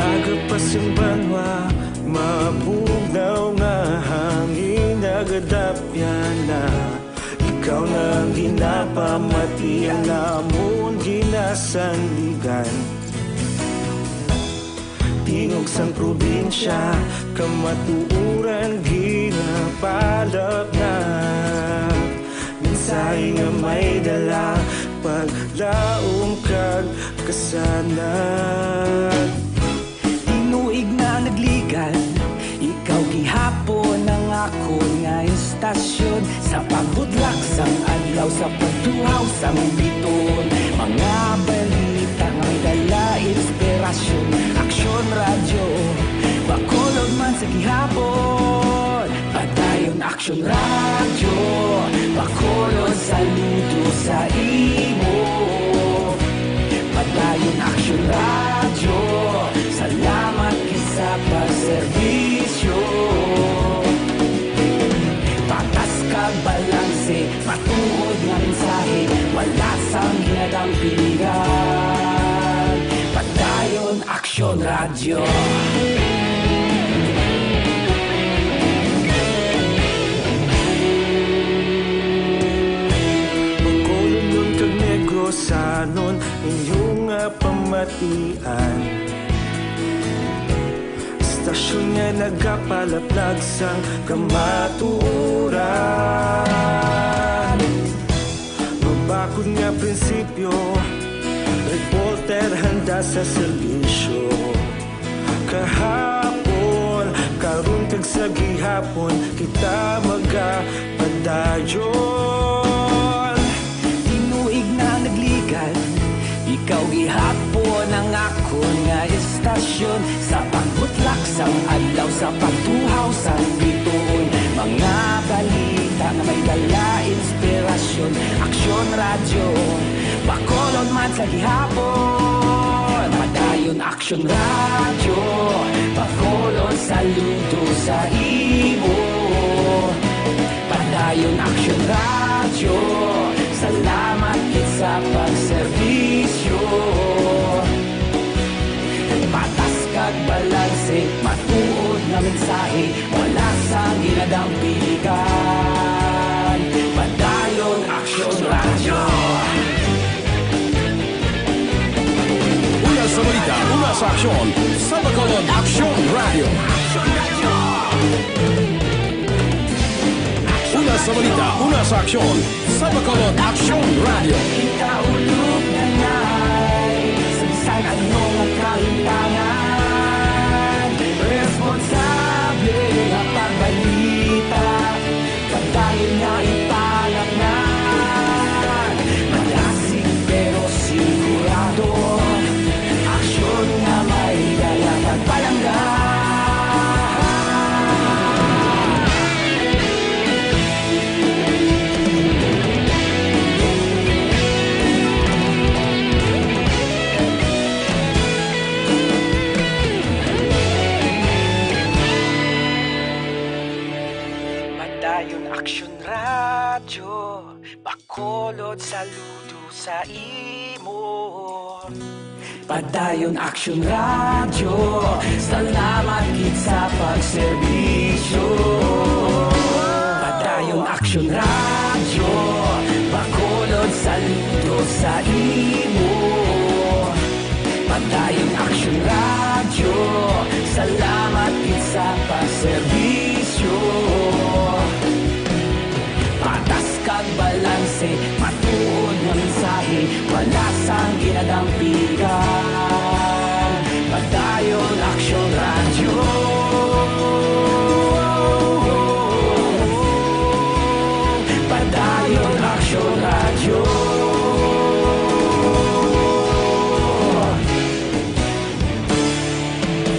Agapas ang banwa, mabugnaw nga hangin, nagadapya na. Ikaw na ang ginapamati, ang amon ginasandigan. Tingog sang probinsya, kamatuoran ginapalapnag. Mensahe nga may dala, paglaom kag kasanag. Tinuig na nagligan, ikaw gihapon ang akon nga istasyon. Sa paghudlak sang adlaw, sa pagtuhaw sang biton, mga balita nga may dala inspirasyon. Aksyon Radyo, Bacolod man sa gihapon. Padayon Aksyon Radyo, Bacolod, saludo sa imo. Padayon Aksyon Radyo, salamat gid sa pagserbisyo. Patas kag balanse, matuod nga mensahe, wala sang ginadampingan. Padayon Aksyon Radyo. An estasyon nga nagapalaplag sang kamatuoran. Mabakod nga prinsipyo, reporter handa sa serbisyo. Kahapon, karon kag sa gihapon, kita magapadayon. Tinuig na nagligad, ikaw gihapon ang akon nga estasyon. Sa pagbutlak sang adlaw, sa pagtuhaw sang bituon, mga balita nga may dala inspirasyon. Aksyon Radyo, Bacolod man sa gihapon. Padayon Aksyon Radyo, Bacolod saludo sa imo. Padayon Aksyon Radyo, salamat gid sa pagserbisyo. Patas kag balanse, matuod nga mensahe, wala sang ginadampigan. Padayon Aksyon Radyo. Una sa balita, una sa aksyon, sa Bacolod Aksyon Radyo. Una sa balita, una sa aksyon, sa Bacolod Aksyon Radyo. Kita ulog na nay, sa bisan ano nga kalimtangan, responsable nga pagbalita. Padayon nga ipalatngan, malasig pero sigurado. Aksyon nga may dala kag palangga. Padayon Aksyon Radyo, Bacolod saludo sa imo. Padayon Aksyon Radyo, salamat gid sa pagserbisyo. Padayon Aksyon Radyo, Bacolod saludo sa imo. Padayon Aksyon Radyo, salamat gid sa pagserbisyo. Patas kag balanse, matuod nga mensahe, wala sang ginadampigan. Padayon Aksyon Radyo. Padayon Aksyon Radyo.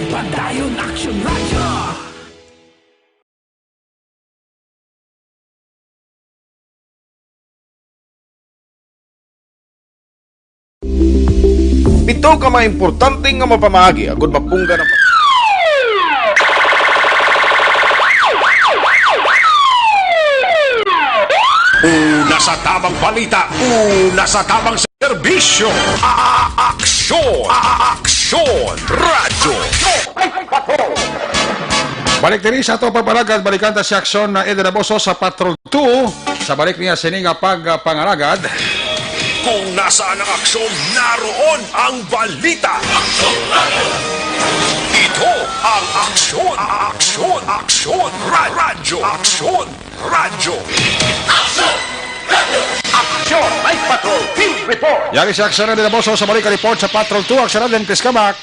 Padayon Aksyon Radyo. Pito ka mga importante nga mapamaagi agud mapunggan ang pag- Una sa tabang balita, una sa tabang serbisyo. A-, a-, aksyon, a-, a-, aksyon, radyo. Balik diri sa ato pagpalagad, balikan ta si Aksyon na Eden Aboso sa Patrol two. Sa balik niya sini nga pagpangalagad. Kung nasaan ang aksyon, naroon ang balita. Ito ang aksyon, aksyon, aksyon, ra-, radyo, aksyon, radyo. Aksyon! Aksyon! May Patrol Team Report! Yari si Aksyon na Dinaboso sa balik report sa Patrol two. Aksyon na din, please come back.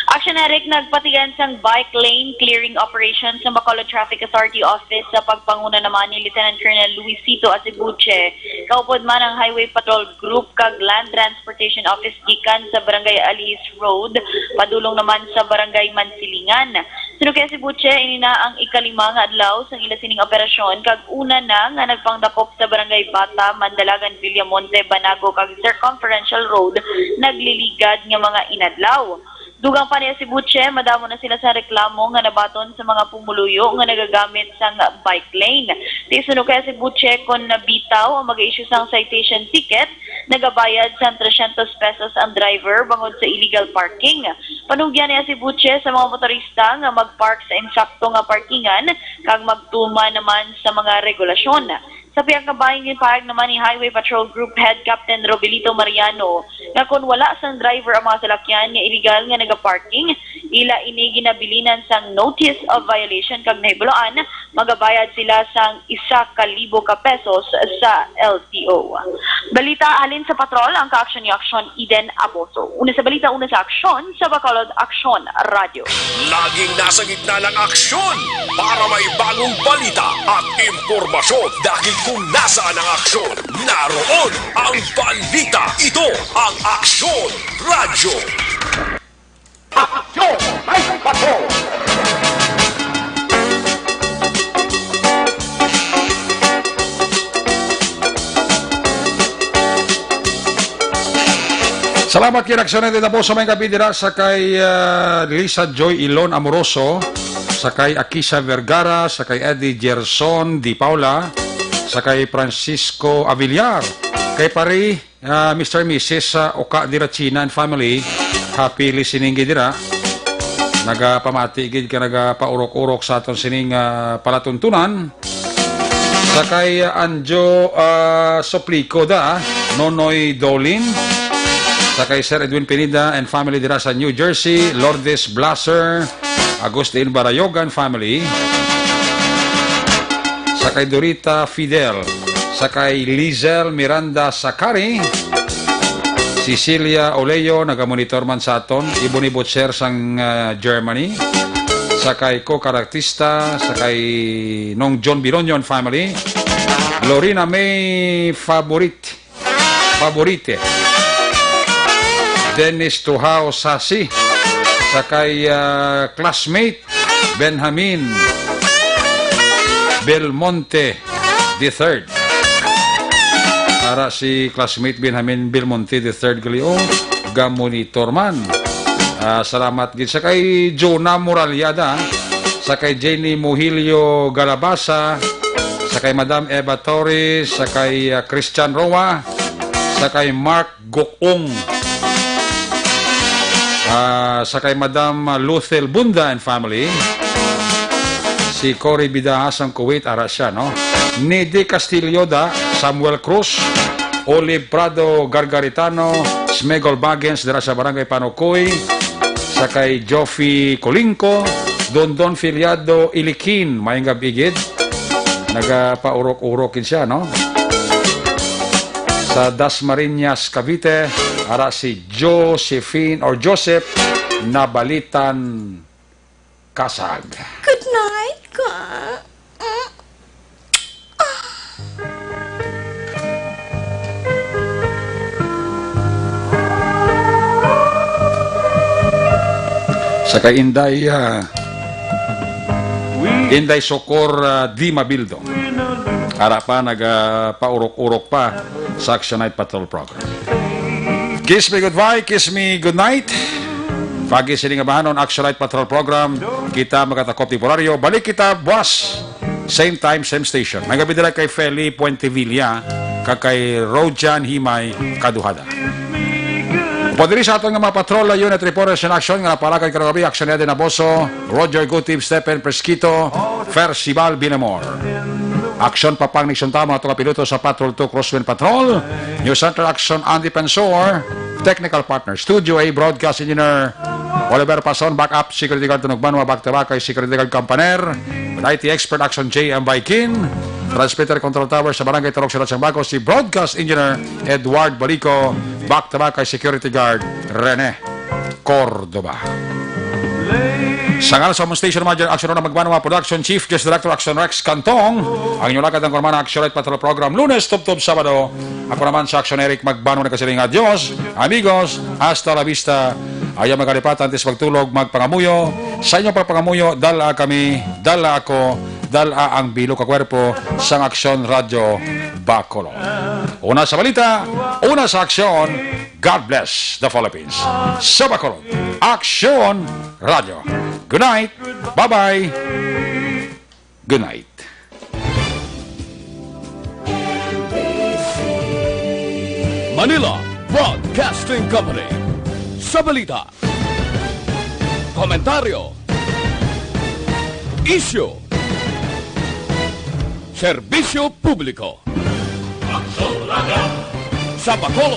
Action Eric, nagpatigan sang bike lane clearing operation sa Bacolod Traffic Authority Office sa pagpanguna naman ni Lieutenant Colonel Luisito Asibuche, kaupod man ang Highway Patrol Group kag Land Transportation Office gikan sa Barangay Alihis Road, padulong naman sa Barangay Mansilingan. Suno kay Asibuche, ini na ang ikalima nga adlaw sang ila sining operasyon kag una na nga nagpangdakop sa Barangay Bata, Mandalagan, Villamonte, Banago kag Circumferential Road, nagliligad nga mga inadlaw. Dugang pa ni Asibuche, madamo na sila sa reklamo nga nabaton sa mga pumuluyo nga nagagamit sang bike lane. Ti suno kay Asibuche, kon nabitaw ang mag-issue sang citation ticket, nagabayad sang trescientos pesos ang driver bangod sa illegal parking. Panugyan ni Asibuche sa mga motorista nga mag-park sa insakto nga parkingan kag magtuman naman sa mga regulasyon. Sa pihak nga bahin, ginpahayag naman ni Highway Patrol Group Head Captain Robelito Mariano nga kon wala sang driver ang mga salakyan nga iligal nga nagaparking, ila ini ginabilinan sang notice of violation kag nahibaluan magabayad sila sang isa ka libo ka pesos sa L T O. Balita halin sa patrol, ang kaaksyon ni Aksyon Eden Aboso. Una sa balita, una sa aksyon, sa Bacolod Aksyon Radyo. Laging nasa gitna ng aksyon para may bagong balita at impormasyon. Dahil kung nasaan ang aksyon, naroon ang balita. Ito ang Aksyon Radyo. Aksyon! May patrol! Salamat kay Raksonete Taboso, may gabi dira sa kay, ah, Lisa Joy Ilon Amoroso, sa kay Akisa Vergara, sa kay Eddie Gerson Di Paula, sa kay Francisco Avillar, kay pari, ah, Mister Missus, ah, Oka Dirachina and family. Happy listening gid dira. Nagapamati gid ka, nagapaurok-urok sa aton sining, ah, palatuntunan. Sa kay Anjo, ah, Soplico da, Nonoy Dolin. Sa kay Sir Edwin Pineda and family dira sa New Jersey, Lourdes Blaser, Agustin Barayogan family. Sa kay Dorita Fidel. Sa kay Lizel Miranda Sakari. Cecilia Oleo, nagamonitor man sa aton. Ibon ni Butcher sang, ah, Germany. Sa kay Coca Artista, sa kay Nong John Bironyon family. Lorena May Favorite. Favorite. Dennis Tuhao Sasi. Sa kay, ah, classmate Benjamin Belmonte the third. Para si classmate Benjamin Belmonte the third gali, oh, gamonitor man. Ah, salamat gid sa kay Jonah Muraliada, sa kay Jenny Muhilio Galabasa, sa kay Madam Eva Torres, sa kay, ah, Christian Roa, sa kay Mark Gokong. Ah, sa kay Madam Luthel Bunda and family. Si Cory Bidaha sang Kuwait, ara siya, no? Nidi Castillo da, Samuel Cruz, Olive Prado Gargaritano, Smegol Bagens, dira sa Barangay Panukoy, sa kay Joffy Colingco, Dondon Filiado Ilikin, maayong gab-i gid. Nagapaurok-urok gid siya, no? Sa Dasmariñas, Cavite, ara si Josephine or Joseph Nabalitan Kasag. Good night, ka. Mm. Sa kay Inday, ah, Inday Sokor, ah, Di Mabildo. Ara pa, nagapaurok-urok pa sa Action Night Patrol Program. Kiss me goodbye, kiss me good night. Pagi sini nga bahanon, Action Night Patrol Program. Kita magatakop temporaryo. Balik kita buwas. Same time, same station. May gabi dira kay Feli Puentevilla, kag kay Rojan Himay Kaduhada. Upod diri sa aton nga mga patrol, Unit Reporters in Action, nga napalakad karong gabi, Action Eden Aboso, Roger Gutib, Stephen Presquito, Percival Bilamor. Action Papang Nixon Tamo, ato ka piloto sa Patrol two Crosswind Patrol, News Center Action Andy Pensor, Technical Partner, Studio A, Broadcast Engineer, Oliver Pason, Backup Security Guard Tunog Banwa, back to back kay Security Guard Campaner, with I T Expert Action J M Baikin, Transmitter Control Tower sa Barangay Turok, Siyudad sang Bacos, si Broadcast Engineer Edward Balico, back to back kay Security Guard Rene Cordoba. Sa ngalan sa among station manager, Action Ronald Magbanwa, Production Chief, Guest Director, Action Rex Cantong, ang inyong lagad ang Kurmana Action Light Patrol Program, Lunes, tubtob Sabado. Ako naman sa Action Eric Magbanwa, nagkasiling nga, Dios, amigos, hasta la vista. Ayaw magalipatan, antes magtulog, magpangamuyo. Sa inyong pagpangamuyo, dala kami, dala ako, dala ang bilo ka kwerpo sang Action Radyo Bacolod. Una sa balita, una sa aksyon, God bless the Philippines. Sa Bacolod, Aksyon Radyo. Good night. Bye-bye. Good night. Manila Broadcasting Company. Sa balita, komentaryo, isyu, serbisyo publiko. Sa Bacolod